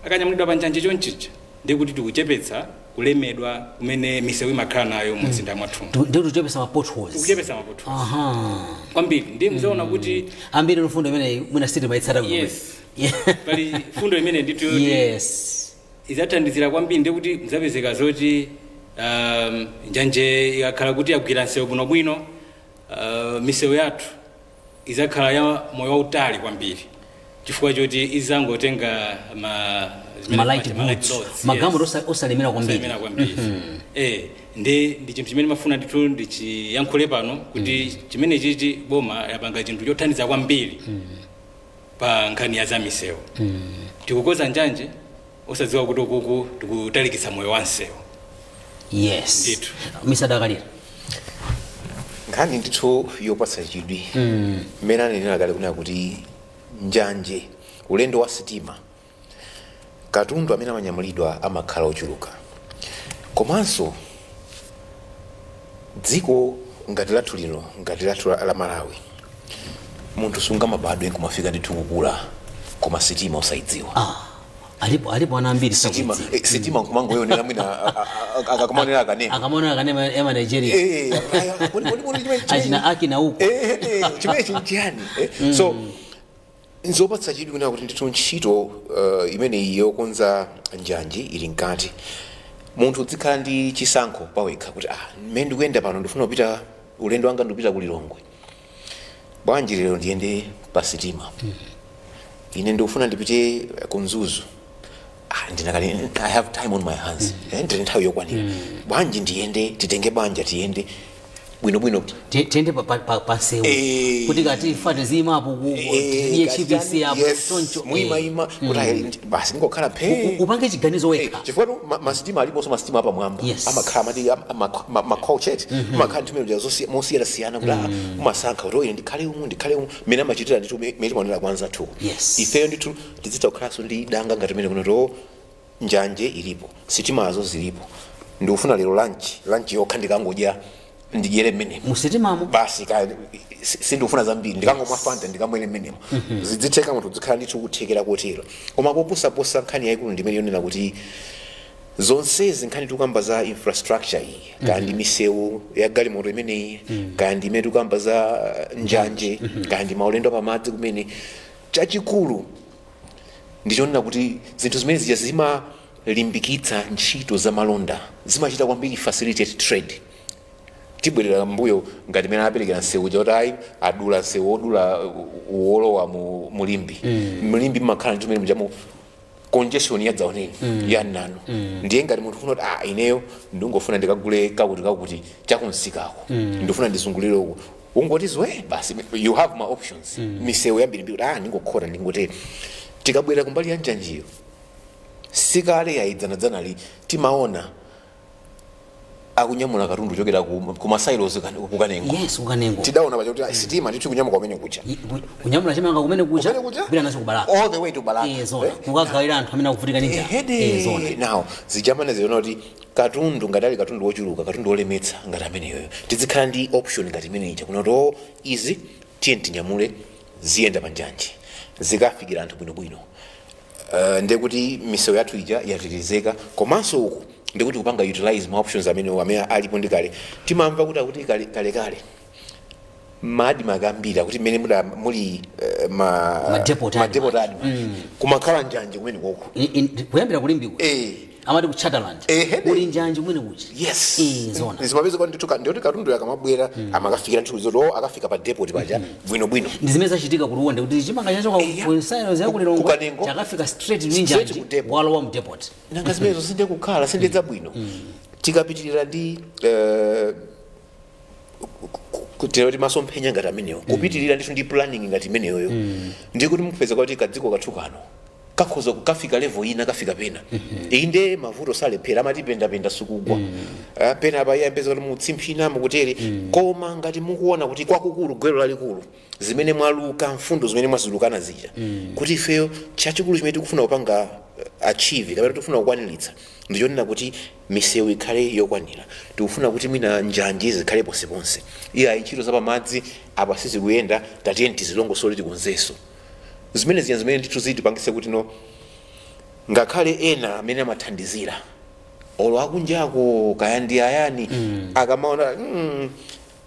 S3: Akanyamulidwa pa njanje chonchija, ndikuti tikuchepetsa kulemedwa kumene misewu imakhala nayo mu mzinda mwathu.
S1: Ndiye tikuchepetsa ma potholes.
S3: Tikuchepetsa ma potholes kwambiri. Ndi mzaona kuti
S1: ambiri mfundo imene mwina sitimayitsata bwino.
S3: Yes, pali fundo imene ndithu yoti idzathandizira kwambiri. Ndikuti muzapezeka zoti njanje ikakhala kuti yagwira msewu bwinobwino, misewu yathu izakhala ya moyo wautali kwambiri, chifukwa choti izangotenga ma
S1: ma light
S3: ma light
S1: goods,
S3: loads,
S1: magalimoto
S3: yes.
S1: osalemera kwambiri.
S3: Osalemera kwambiri. Ndi chinthu chimene mafuna ndithu ndichiyankhule pano kuti chimene chichi boma yapanga chinthu chothandiza kwambiri pa nkhani ya za misewu. Tikukoza njanje osadziwa kuti ukuku tikutalikitsa moyo wa msewu. Ndithu.
S1: Misadakalira.
S4: Nkhani ndithu yopatsa chidwi. Mmene anenera kale kunena kuti njanje, ulendo wa sitima, katundu amene amanyamulidwa amakhala ochuluka, komanso dziko ngati lathu lino, ngati lathu la Malawi, munthu sungamabadwe nkumafika ndithu kukula koma sitima usayidziwa.
S1: Ah, alipo ana ambiri
S4: sitima
S1: sakudziwa.
S4: Sitima nkumangoyonera mwina akamaonera akanema.
S1: Akamaonera akanema ema Nigeria.
S4: Eh, kodi
S1: achina akina uko.
S4: Chimene chinchiyani? So nzopatsa chidwi kunena kuti ndithu ntchito imeneyi yokonza njanji ili mkati. Munthu uzikhala ndi chisankho pawekha kuti ah, mmene ndikuyenda pano ndifuna kupita, ulendo wanga ndikupita ku Lilongwe, bwanji lero ndiyende pa sitima? Ine ndikufuna ndipite ku Mzuzu, ah, ndinakali I have time on my hands, ndine nthawi yokwanira, bwanji ndiyende, titenge banja tiyende bwinobwino.
S1: Tiyende pa nsewu kuti kati fate zimapo tiye chipisi apo choncho.
S4: Muyimayima kuti ayi, basi ndingokhala phe.
S1: Upange chiganizo wekha.
S4: Chifukwa masitima aliponso masitima apamwamba amakhala amati ma-couchette, amakhala nthu imene mosiyanasiyana kuti umasankha kuti ine ndikhale umu, ndikhale umu, mmene amachitira ndithu mmene timaonera kwanza athu. Ifeyo ndithu tizitha kukhalanso ndi danga ngati mene kuno to njanje ilipo, sitimazo zilipo, ndikufuna lero lunch yokha ndikangodya, ndidyere mmenemo.
S1: Musitimamo.
S4: Basi sindikufuna zambiri, ndikangomwa Fanta, ndikamwere mmenemo. Zidzitheka, munthu uzikhala ndithu kuthekera kotero. Koma koposaposa nkhani yayikulu ndimene yonena kuti Zonsezi nkhani tikukamba za infrastructure iyi, kaya ndi misewu ya galimoto imeneyi, kaya ndi imene tikukamba za njanje, kaya ndi maulendo apamadzi kumene, chachikulu ndichonena kuti zinthu zimene zija zimalimbikitsa ntchito za malonda, zimachita kwambiri facilitate trade. Tibwerera mbuyo ngati mene aperekera msewu kuti ayi, adula msewu wodula wolowa mu mulimbi. Mulimbi mmakhala ndi tumene mujamu congestion ya dzaoneni ya nanu. Ndiye ngati munthu ufuna kuti ah, ineyo ndingofuna ndikagule kakuti kakuti chakunsikako, ndifuna ndizungulire uku, ungoti zwe basi, you have my options, misewu yambirimbiri kuti ah, ndingokhota, ndingotere. Tikabwera kumbali ya njanjiyo, sikale yayidzanadzanali timaona akunyamula katundu kuchokera ku ma silos kukanengo.
S1: Yes, kukanengo.
S4: Tidaona pacha kuti sitima ndithu kunyamuka kumene kucha.
S1: Kunyamula chimanga kumene kucha.
S4: Kumene kucha?
S1: Kupita nacho kubalaka.
S4: All the way to Balaka.
S1: Eh, zona.
S4: Eh?
S1: Kukagawira anthu amene akuvutika ndi njala.
S4: Ehede.
S1: Eh, zona.
S4: Now zijamane ziona kuti katundu ngati ali katundu wochuluka, katundu wolemetsa ngati ameneyoyo, tizikhala ndi option ngati imene ija kuna kuti o izi tiye tinyamule, ziyenda panjanji, zikafikira anthu bwinobwino. Ndekuti misewu yathu ija yatetezeka, komanso uku ndikuti kupanga utilize ma options amene alipo. Ndi kale timamva kuti akuti kale kale kale madi makambira kuti mmene muli ma
S1: Ma depot
S4: ma depot adima kumakhala njanje kumene koko.
S1: Kuyambira kulimbi kuja. Amati ku Chatterland.
S4: Ehede.
S1: Kuli njanji kumene kuja.
S4: Yes.
S1: Eh, zona.
S4: Zimapeza kuti ndithu ndikuti katundu akamabwera amakafikira nthu zoti o akafika pa depot paja bwinobwino.
S1: Ndi zimene zachitika kuliwonde kuti chimanga chachoka ku silos ya kulilongwe
S4: Kukanengo.
S1: chakafika straight ndi
S4: Straight
S1: njanji
S4: ku depot.
S1: walowa mu depot.
S4: Nanga zimenezo sinde kukhala sinde zabwino? Tikapitirira ndi kuti masomphenya ngati amenewo, kupitirira ndithu ndi planning ngati imeneyoyo, ndikuti mukupeza kuti kadziko kathu kano kakhoza kukafika level ina, kafika pena. Inde, mavuto salephera, amati pendapenda sukugwa. Ah, pena pa iye mpeza kuti mutsimphina mukutere, koma ngati mukuona kuti kwakukulu gwero lalikulu zimene mwaluka, mfundo zimene mwazilukana zija, kuti ifeyo chachikulu chimene tikufuna kupanga achieve kapena tikufuna kukwaniritsa ndichonena kuti misewu ikhale yokwanira, tikufuna kuti mwina njanji zikhale ponseponse, iya ntchito zapamadzi apa sizikuyenda, tatiyeni tizilongosole, tikonzenso zimene zija, zimene ndithu zitipangise kuti no ngakhale ena amene amathandizira olo akunjako kaya ndi ayani akamaona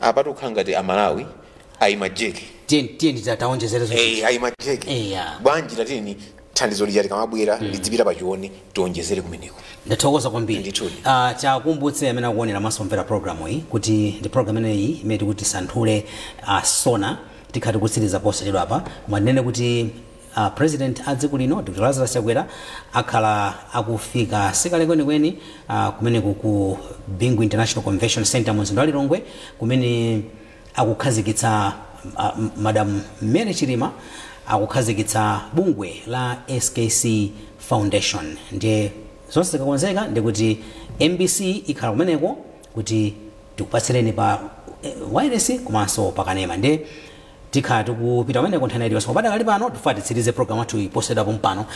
S4: apatu kukhala ngati amalawi ayimajeke.
S1: Tiye tiye taonjezere.
S4: Eh, ayimajeke.
S1: Eya.
S4: Bwanji tatini thandizo lija likamabwera lidzipita pachioni, tionjezere kumeneko.
S1: Ndathokoza kwambiri.
S4: Ndithudi.
S1: Chakumbutse amene akuonera maso mvera programu iyi kuti ndi program imeneyi imene tikuti santhule sona. Tikhati kutsiriza posachedwa apa, koma ndinene kuti president a dziko lino Dr Lazarus Chakwera akhala akufika sikale kwenikweni kumeneku ku Bingu International Convention Center mu mzinda wa Lilongwe, kumene akukhazikitsa Madam Mary Chilima akukhazikitsa bungwe la SKC Foundation. Ndiye zonse zikakonzeka ndikuti MBC ikhala kumeneko kuti tikupatsireni pa wireless komanso pakanema. Ndiye tikhala tikupita kumeneko nthani iliyonse. Padakali pano tifuna titsirize program yathu iposedwapo mpano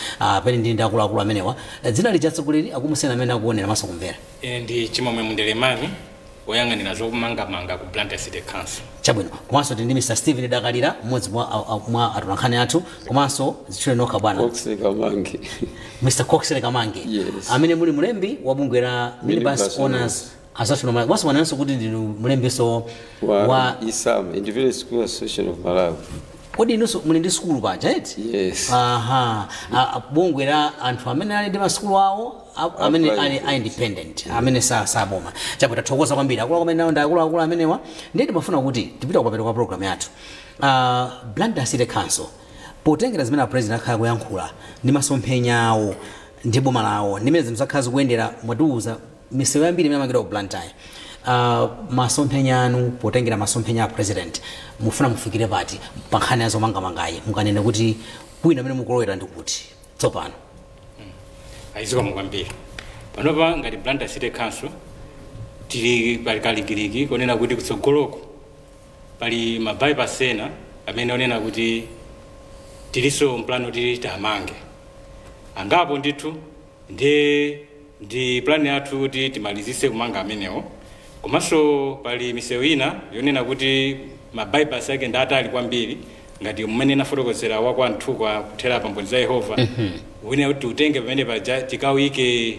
S1: pene ndi akuluakulu amenewa. Dzina lija atsogoleri akumusena amene akuonera maso kumvera.
S3: Ine ndi Chimwemwe Mundelemani, woyang'anira zokumangamanga ku Blantyre City Council.
S1: Chabwino. Komanso tili ndi Mr Stephen Dakalira, mmodzi mwa atolankhani athu. Komanso zitchule nokha, bwana.
S2: Coxley Kamange.
S1: Mr Coxley Kamange.
S2: Yes.
S1: Amene muli mlembi wa bungwe la Minibus
S2: Minibus
S1: Owners Association of Malawi, komanso mwanenso kuti ndinu mlembiso
S2: wa,
S1: wa
S2: ISAM, Independent School Association of Malawi.
S1: Kodi inunso muli ndi sukulu paja, eti?
S2: Yes.
S1: Aha. Bungwe la anthu amene ali ndi masukulu awo amene ali
S2: private.
S1: a independent, amene saboma. Chabwino, tathokoza kwambiri akuluakulu amene nawo ndi akuluakulu amenewa. Ndiye timafuna kuti tipita kumapeto kwa program yathu. Blantyre City Council, potengera zimene a president akhala kuyankhula ndi masomphenya awo ndi boma lawo ndi mmene zinthu zakhala zikuyendera, mwatiuza misewu yambiri imene amangidwa ku Blantyre, masomphenya anu potengera masomphenya a president, mufuna mufikire pati pa nkhani ya zomangamangayi? Mukanene kuti kwina amene mukulowera ndi kuti tsopano?
S3: Ayizikomo kwambiri. Panopa ngati Blantyre City Council tili pali kalikiliki konena kuti kutsogoloko pali ma bypass ena amene onena kuti tiliso mplano tili tamange angapo ndithu. Ndi plan yathu kuti timalizise kumanga amenewo. Komanso pali misewu ina yonena kuti ma bypass ake ndi atali kwambiri, ngati mmene nafotokozera wa kwa Nthukwa kuthera pa Mboni za Yehova, wina kuti utenge pamene paja tikawike.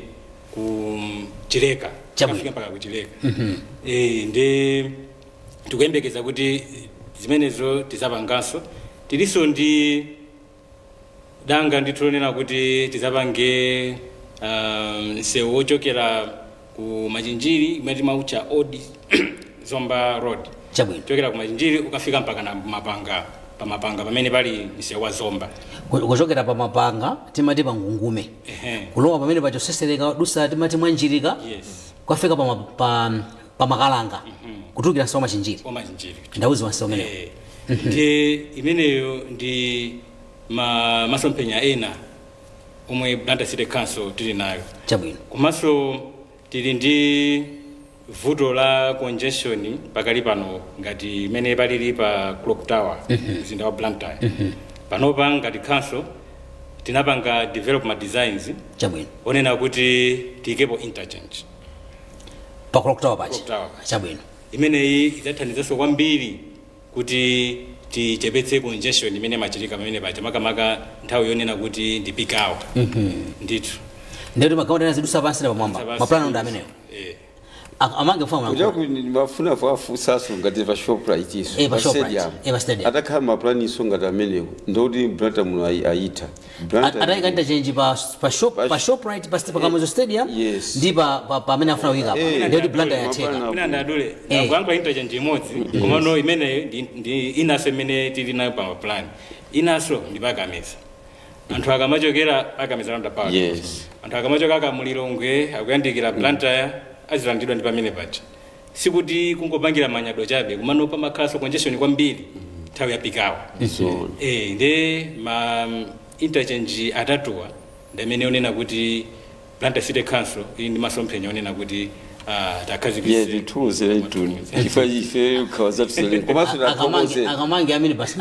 S3: ku Chileka.
S1: Chabwino.
S3: Kafika mpaka ku Chileka. Ndi tikuyembekeza kuti zimenezo tizapanganso. Tilinso ndi danga ndithu kuti tizapange msewu wochokera ku Machinjiri imene timaucha Old Zomba Road.
S1: Chabwino.
S3: Kuchokera ku Machinjiri ukafika mpaka na Mapanga, pa Mapanga pamene pali msewu wa Zomba.
S1: Kuchokera pa Mapanga timati pa Ngungume. Kulowa pamene pachosesereka dusa timati Mwanjirika.
S3: Yes.
S1: Kwafika pa Makalanga. Kutulukira msewu wa Machinjiri.
S3: Wa Machinjiri.
S1: Ndauzi wa msewu umenewo.
S3: Ndi imeneyo ndi masomphenya ena omwe Blantyre City Council tili nayo.
S1: Chabwino.
S3: Komanso tili ndi vuto la congestion pakali pano ngati imene palili pa Clock Tower, mzinda wa Blantyre. Panopa ngati council tinapanga development designs.
S1: Chabwino.
S3: Onena kuti tiyikepo interchange
S1: pa Clock Tower pachi.
S3: Clock Tower.
S1: Chabwino.
S3: Imeneyi idzathandizanso kwambiri kuti tichepetse congestion imene imachitika pamene paja, makamaka nthawi yonena kuti ndi peak hour. Ndithu.
S1: Ndeti magalimoto azidusa pansi na pamwamba. Mapulani ndi amenewo. Amange mfano
S2: Kuja
S1: mlankhula.
S2: Mafuna afusaso ngati pa Shoprite iso.
S1: Pa Shoprite.
S2: Stadium.
S1: Pa stadium.
S2: Atakhala mapulani iso ngati amenewo, ndoti Blantyre muno ayitha. Blantyre-
S1: Atayika interchange pa Shoprite, pa Kamuzu Stadium.
S2: Yes.
S1: Ndi pa pamene afuna kuyika apa. Ndeti Blantyre yatheka.
S2: Mapulani.
S3: Ina ndadule ndakuyankhula interchange imodzi, komano imeneyo ndi inaso imene tili nayo pa mapulani. Inaso ndi pakameza, anthu akamachokera pakameza roundabout. Anthu akamachoka kamulilongwe akuyandikira Blantyre azilandidwa ndi pamene paja. Sikuti kungopangira manyado chabe, kumano pamakhalanso congestion kwambiri nthawi ya peak hour.
S2: So
S3: Ndi ma interchange atatuwa ndi amene onena kuti Blantyre City Council ili ndi masomphenya onena kuti takhazikitse.
S2: Ye, tituluzire ituni chifukwa ife khawa zathu, komanso tathokoze.
S1: Akamange amene basi.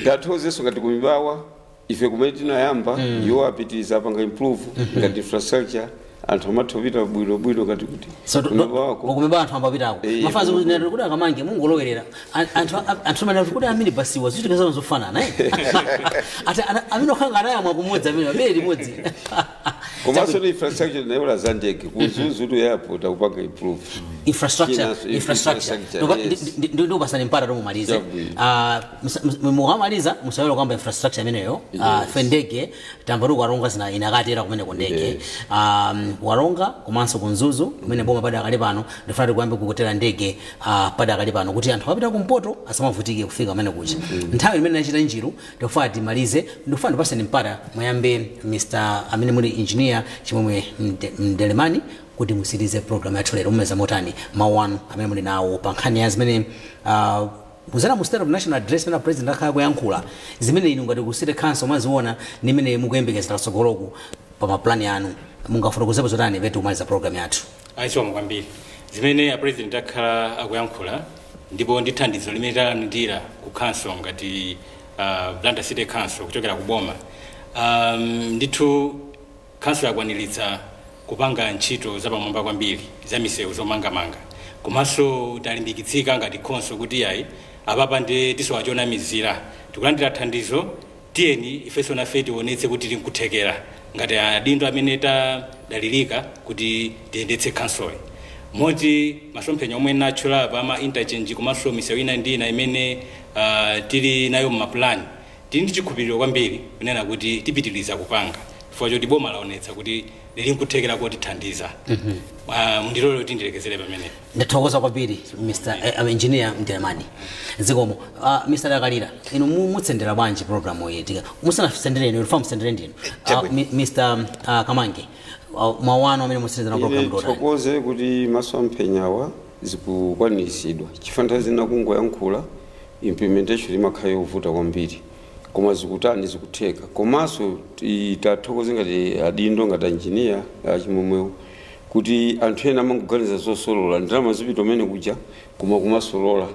S2: Tathokozenso ngati kumibawa ife kumene tinayamba, iwo apitiriza apanga improve ngati infrastructure, anthu amathopita bwinobwino ngati kuti
S1: So
S2: kumibawako.
S1: Kumibawa anthu ambapitako. Mafazi kuti nero kuti akamange mungolowerera anthu amene kuti amene basiwa zichitika zawo zofanana, eh, ati amene okhanga anayamwa kumodzi, amene amene limodzi.
S2: Komanso ni infrastructure nayola za ndege ku Mzuzu to airport akupanga improve.
S1: Infrastructure.
S2: Infrastructure,
S1: Infrastructure.
S2: yes.
S1: Ndikupasani mpata tomumalize.
S2: Chabwino.
S1: Mukamaliza musawere kwamba infrastructure imeneyo. Ife ndege tambati kukaronga zina inakatera kumene ku ndege. Waronga komanso ku Mzuzu kumene boma padakali pano ndifuna tikuyambe kukutera ndege padakali pano kuti anthu apita kumpoto asamavutike kufika kumene kuja. Nthawi imene nachita njiru ndikufuna timalize, ndikufuna ndipaseni mpata muyambe Mr amene muli engineer Chimwemwe Mdelemani kuti musirize program yathu lero. Mumeza motani mawu anu amene muli nawo pa nkhani ya zimene kuzera mu State of National Address imene president akhala kuyankhula, zimene inu ngati ku city council mwaziona ndi imene mukuyembekezera tsogoloku pa mapulani anu, mungafotokozepo zotani petu kumaliza program yathu?
S3: Ayisomo kwambiri zimene a president akhala akuyankhula, ndipo ndi thandizo limene talandira ku council ngati Blantyre City Council kuchokera ku boma. Ndithu council yakwaniritsa kupanga ntchito zapamwamba kwambiri za misewu zomangamanga, komanso talimbikitsika ngati council kuti yayi, apapa ndi tisowachonamizira, tikulandira thandizo, tiyeni ifenso nafe tionetse kuti tinkuthekera ngati adindo amene tadalirika kuti tiyendetse council. Moti masomphenya omwe natchula pa ama interchange komanso misewu ina ndi ina imene tili nayo mmapulani, tili ndi chikhulupiriro kwambiri kunena kuti tipitiriza kupanga chifukwa choti boma laonetsa kuti lili nkuthekera kotithandiza. Mundilole kuti ndilekezere pamenepo.
S1: Ndathokoza kwambiri Mr engineer Mdelemani, zikomo. Mr Dakalira, inu mutsendera bwanji program iyi? Tika musanasendere inu, ifa musendere ndinu.
S4: Chabwino.
S1: Mr Kamange, mawu anu amene musendera program
S2: Ine
S1: ndotani?
S2: Thokoze kuti masomphenyawa zikukwaniritsidwa, chifukwa nthawi zina kungoyankhula, implementation imakhala yovuta kwambiri, koma zikutani, zikutheka. Komanso tathokoze ngati adindo, ngati engineer achimwemwewo, kuti anthu ena amangoganiza zosolola ndalama zipita umene kuja, koma kumasolola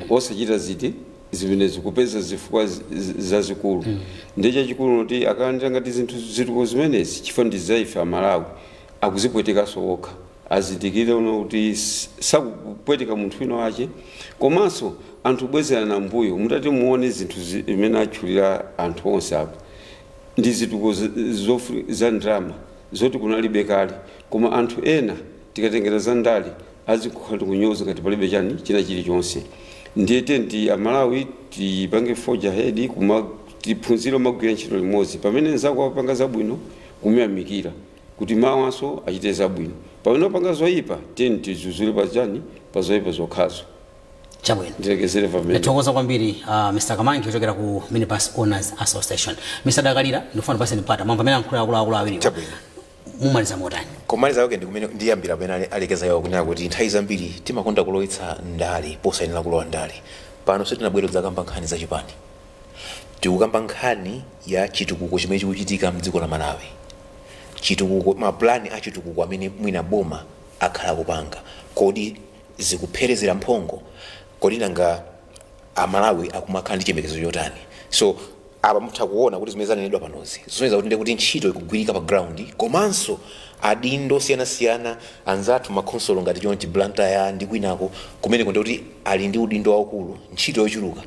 S2: osachita ziti zimene zikupeza zifukwa zazikulu. Ndiye chachikulu kuti akalandira ngati zinthu zituko zimenezi, chifukwa ndi za ife Amalawi, akuzipwetekaso okha, azindikire uno kuti sakupweteka munthu wina wache. Komanso anthu bwezerana mbuyo, mutati muone zinthu zimene atchulira anthu onse apa ndi zituko za ndalama. Zoti kunalibe kale, koma anthu ena tikatengera za ndale azikukhala kunyoza ngati palibe chani china chilichonse. Ndiye tenti Amalawi tipange forge ahead, kuma tiphunzire magwira ntchito limodzi. Pamene nzako apanga zabwino, kumuyamikira kuti mawanso achite zabwino. Pamene apanga zoyipa, tiyeni tizuzule pachani, pa zoyipa zokhazo.
S1: Chabwino.
S2: Ndilekezere pamene.
S1: Ndathokoza kwambiri, Mr Kamangi kuchokera ku Minibus Owners Association. Mr Dakalira, ndikufuna ndipaseni mpata mwamva amene ankhula akuluakulu awiriwa.
S4: Chabwino.
S1: Mumaliza motani?
S4: Kumaliza kwake ndikumene ndiyambira pamene alekeza yawo, kunena kuti nthawi zambiri timakonda kulowetsa ndale posayenera kulowa ndale. Pano sitinabwere kudzakamba nkhani zachipani, tikukamba nkhani ya chitukuko chimene chikuchitika mdziko la Malawi, chitukuko, maplani a chitukuko amene mwina boma akhala kupanga, kodi zikupherezera mphongo? Kodi nanga Amalawi akumakhala ndi chiyembekezo chotani? So apa mutha kuona kuti zimene zanenedwa panozi zisonyeza kuti ndekuti ntchito ikugwirika pa ground, komanso adindo osiyanasiyana anzathu makhonsolo ngati chonchi Blantyre ndi kwinako kumeneko, ndikuti ali ndi udindo waukulu, ntchito yochuluka.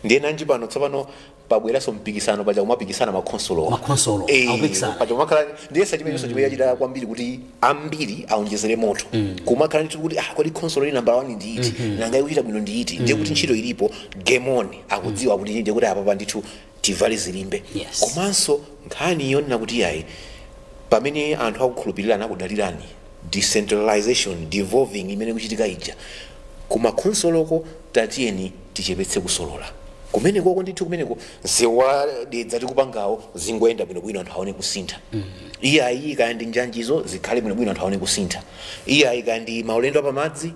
S4: Ndiye nanji pano tsopano pabweranso mpikisano paja kumapikisana makhonsolowa.
S1: Makhonsolo, akupikisana.
S4: Paja kumakhala ndiyesa chimenenso chimene chachita kwambiri kuti ambiri aonjezere moto, kumakhala ndithu kuti ah, kodi khonsolo ili nambala 1 ndi iti? Nanga ikuchita bwino ndi iti? Ndiye kuti ntchito ilipo, game on. Akudziwa kuti ndiye kuti apapa ndithu tivale zilimbe. Komanso nkhani yonena kuti yayi, pamene anthu akukhulupirirana, akudalirani, decentralization, devolving imene kuchitika ija kumakhonsoloko, tatiyeni tichepetse kusolola kumenekoko ndithu. Kumeneko ziwadedza tikupangawo zingoyenda bwinobwino, anthu aone kusintha. Iye ayi, kaya ndi njanjizo zikhale bwinobwino, anthu aone kusintha. Iye ayi, kaya ndi maulendo apamadzi,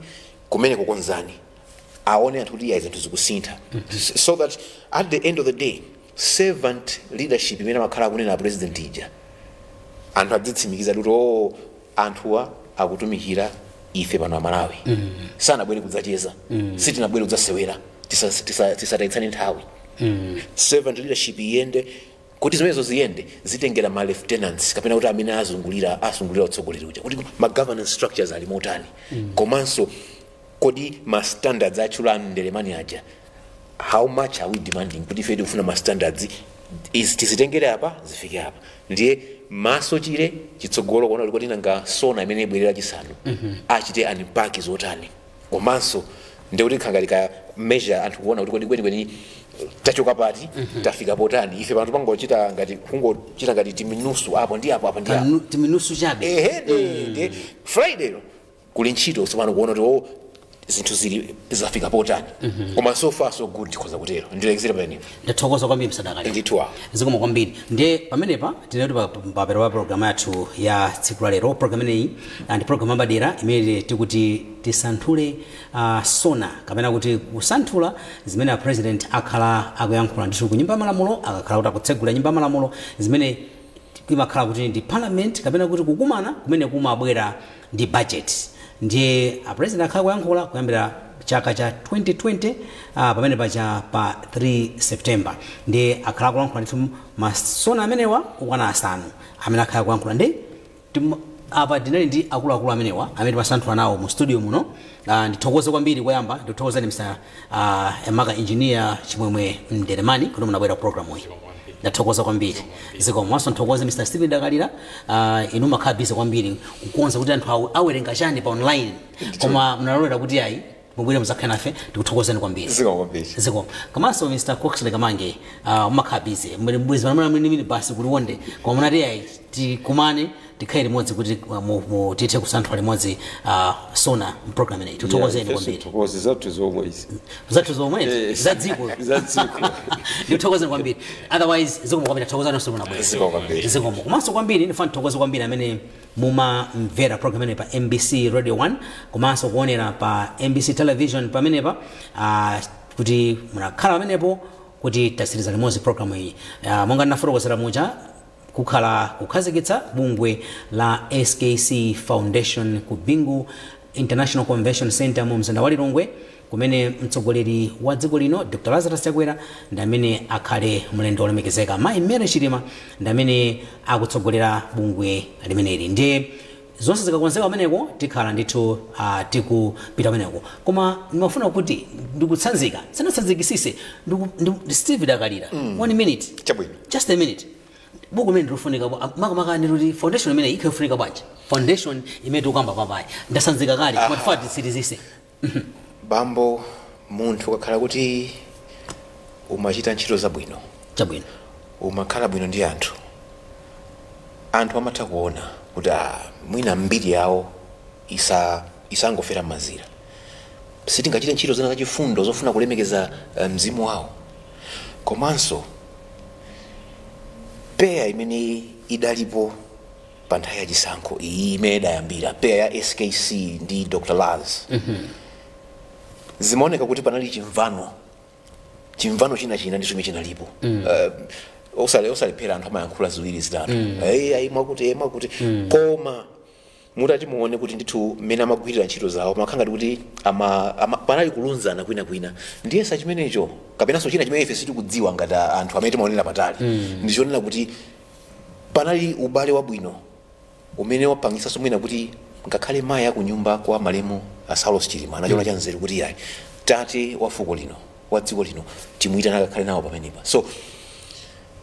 S4: kumeneko konzani, aone anthu kuti iyayi, zinthu zikusintha, so that at the end of the day servant leadership imene amakhala akunena president ija, anthu adzitsimikiza kuti o, anthuwa akutumikira ife pano Amalawi, sanabwere kudzacheza, sitinabwere kudzasewera, tisatayitsane nthawi. Servant leadership iyende. Kuti zimenezo ziyende, zitengera ma lieutenants kapena kuti amene asungulira utsogoleri uja, kuti ma governance structures ali motani, komanso kodi ma standards atchula Ndelemani aja, how much are we demanding kuti ife tikufuna ma standards izi tizitengere apa, zifike apa? Ndiye maso chire chitsogolo kuona kuti nanga SONA imene ibwerera chisanu achite unpack zotani, komanso ndikuti khangati ka measure anthu kuona kuti kodi kwenikweni tachoka pati, tafika potani. Ife panthu pangochita ngati kungochita ngati timinusu apo ndi apo, apo ndi apo.
S1: Timinusu chabe.
S4: Ehe, ndi Friday lo kuli ntchito tsopano kuona kuti oh, zinthu zili zafika potani. Koma so far so good, tikhoza kutero. Ndilekezere pamenepo.
S1: Ndathokoza kwambiri, Msadakali.
S4: Ndithu awo.
S1: Zikomo kwambiri. Ndiye pamenepa tinati papero pa programu yathu ya tsiku la lero. Programu imeneyi ndi programu yapadera imene tikuti tisanthule SONA, kapena kuti kusanthula zimene a president akhala akuyankhula ndithu ku Nyumba ya Malamulo, akakhala kuti akutsegula Nyumba ya Malamulo, zimene imakhala kuti ndi parliament kapena kuti kukumana kumene kumabwera ndi budget. Ndiye a president akhala kuyankhula kuyambira chaka cha 2020, pamene pacha pa 3 September. Ndiye akhala kulankhula ndithu ma SONA amenewa okwana asanu amene akhala kuyankhula. Ndi apa tinali ndi akuluakulu amenewa amene timasanthula nawo mu studio muno. Ndithokoze kwambiri. Koyamba ndithokozeni Mr Emaka Engineer Chimwemwe Mderemani kuti munabwera ku programu iyi, ndathokoza kwambiri, zikomo. Nthokoze Mr Stephen Dakalira, inu makhala busy kwambiri kukonza kuti anthu awerenga chani pa online, koma munalolera kuti ayi, mubwere muzakhale nafe, tikuthokozeni kwambiri.
S4: Zikomo kwambiri.
S1: Zikomo. Komanso Mr Coxley Kamange, mumakhala busy mbwezi manamwini basi kuti wonde, koma munati ayi, tikumane, tikhale limodzi kuti tithe kusanthula limodzi SONA program ineyi. Tikuthokozeni kwambiri.
S2: Thokoze zathu zomwe izi.
S1: Zathu zomwe.
S2: Yes.
S1: Za dziko.
S2: Za dziko.
S1: Ndikuthokozeni kwambiri. Otherwise zikomo kwambiri, tathokozani nonse munabwera.
S4: Zikomo kwambiri.
S1: Zikomo. Komanso kwambiri ndifuna ndithokoze kwambiri amene mumamvera program imeneyi pa MBC Radio 1 komanso kuonera pa MBC Television pamenepa, kuti munakhala pamenepo kuti tasiriza limodzi program iyi. Monga ndinafotokozera muja, kukhala kukhazikitsa bungwe la SKC Foundation ku Bingu International Convention Center mu mzinda wa Lilongwe, kumene mtsogoleri wa dziko lino Dr Lazarus Chakwera ndi amene akhale mlendo wolemekezeka. Mayi Mary Chilima ndi amene akutsogolera bungwe limeneli. Ndiye zonse zikakonzeka pameneko, tikhala ndithu tikupita pameneko. Koma ndimafuna kuti ndikutsanzika sanatsanzikisise Steve Dakalira, one minute.
S4: Chabwino.
S1: Just a minute. Buku imene ndilofunika makamaka ndikuti foundation imene ikhofunika bwanji, foundation imene tikukamba papayi ndasanzika kale koma tifuna tisirizise.
S4: Bambo, munthu ukakhala kuti umachita ntchito zabwino,
S1: Chabwino.
S4: umakhala bwino ndi anthu, anthu amatha kuona kuti mwina mbiri yawo isangofera m'mazira, sitingachite ntchito zina zachifundo zofuna kulemekeza mzimu wawo. Komanso peya imene idalipo pa nthawi ya chisankho iyi imene idayambira peya ya SKC ndi Dr Laz, zimaoneka kuti panali chimvano china china ndi chimene chinalipo. Osalephera anthu amayankhula ziwiri zitatu, ayi mwakuti, mwakuti, koma mutati muone kuti ndithu mmene amagwirira ntchito zawo makhala ngati kuti panali kulunzana kwinakwina. Ndiyesa chimenecho kapenanso china chimene ife sitikudziwa ngati anthu amene timaonera patali ndichonena kuti panali ubale wabwino umene wapangisanso mwina kuti ngakhale mayi akunyumba kwa malemu a Saulos Chilima anachiona cha nzeru kuti yayi, tate wa fuko lino, wa dziko lino, timuyitana akakhale nawo pamenepa. So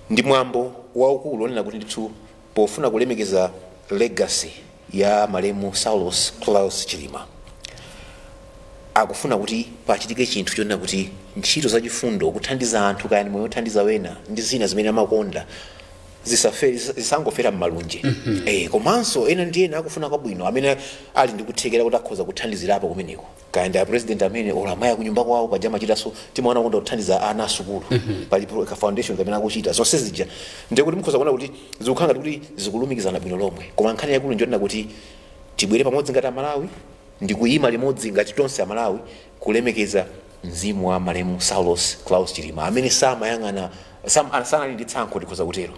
S4: ndi mwambo waukulu onena kuti ndithu pofuna kulemekeza legacy ya malemu Saulos Klaus Chilima, akufuna kuti pachitike chinthu chonena kuti ntchito zachifundo, kuthandiza anthu, kaya ndi moyo othandiza wena ndi zina zimene amakonda, zisangofera m'malunje. Komanso ena ndi ena akufuna kwabwino amene ali ndi kuthekera kuti akhoza kuthandizirapo kumeneko, kaya ndi apresident amene olo amayi akunyumba kwawo paja amachitanso, timaona konda kuthandiza ana asukulu, palipo ka foundation kamene akuchita zonse zija. Ndiye kuti mukhoza kuona kuti zikukhala ngati kuti zikulumikizana bwino lomwe. Koma nkhani yakulu njonena kuti tibwere pamodzi ngati Amalawi ndi kuyima limodzi ngati tonse Amalawi kulemekeza mzimu wa malemu Saulos Klaus Chilima amene samayang'ana sanali ndi tsankho, tikhoza kutero.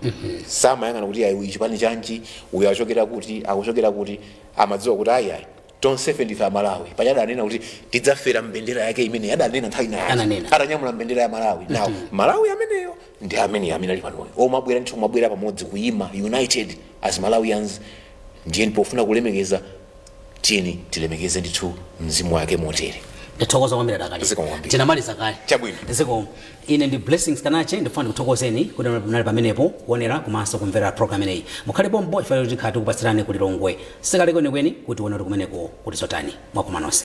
S4: Samayang'ana kuti ayi, uyu chipani chanji, uyu achokera kuti, akuchokera kuti. Amadziwa kuti ayi ayi, tonsefe ndife Amalawi. Paja adanena kuti tidzafera mbendera yake imene adanena nthawi inayi.
S1: Ananena.
S4: Atanyamula mbendera ya Malawi. Now Malawi ameneyo ndi amene ali panoyo, omabwera ndithu kumabwera pamodzi kuyima united as Malawians. Ndiye pofuna kulemekeza, tiyeni tilemekeze ndithu mzimu wake motere.
S1: Ndathokoza kwambiri adakali.
S4: Zikomo kwambiri.
S1: Tinamaliza kale.
S4: Chabwino.
S1: Zikomo. Ine ndi Blessings Kanache, ndifuna ndikuthokozeni kuti munali pamenepo kuonera komanso kumvera program ineyi. Mukhale pompo, ife tikhala tikupatsirani ku Lilongwe sikale kwenikweni kuti uone kuti kumeneko kuti zotani. Mwakoma nonse.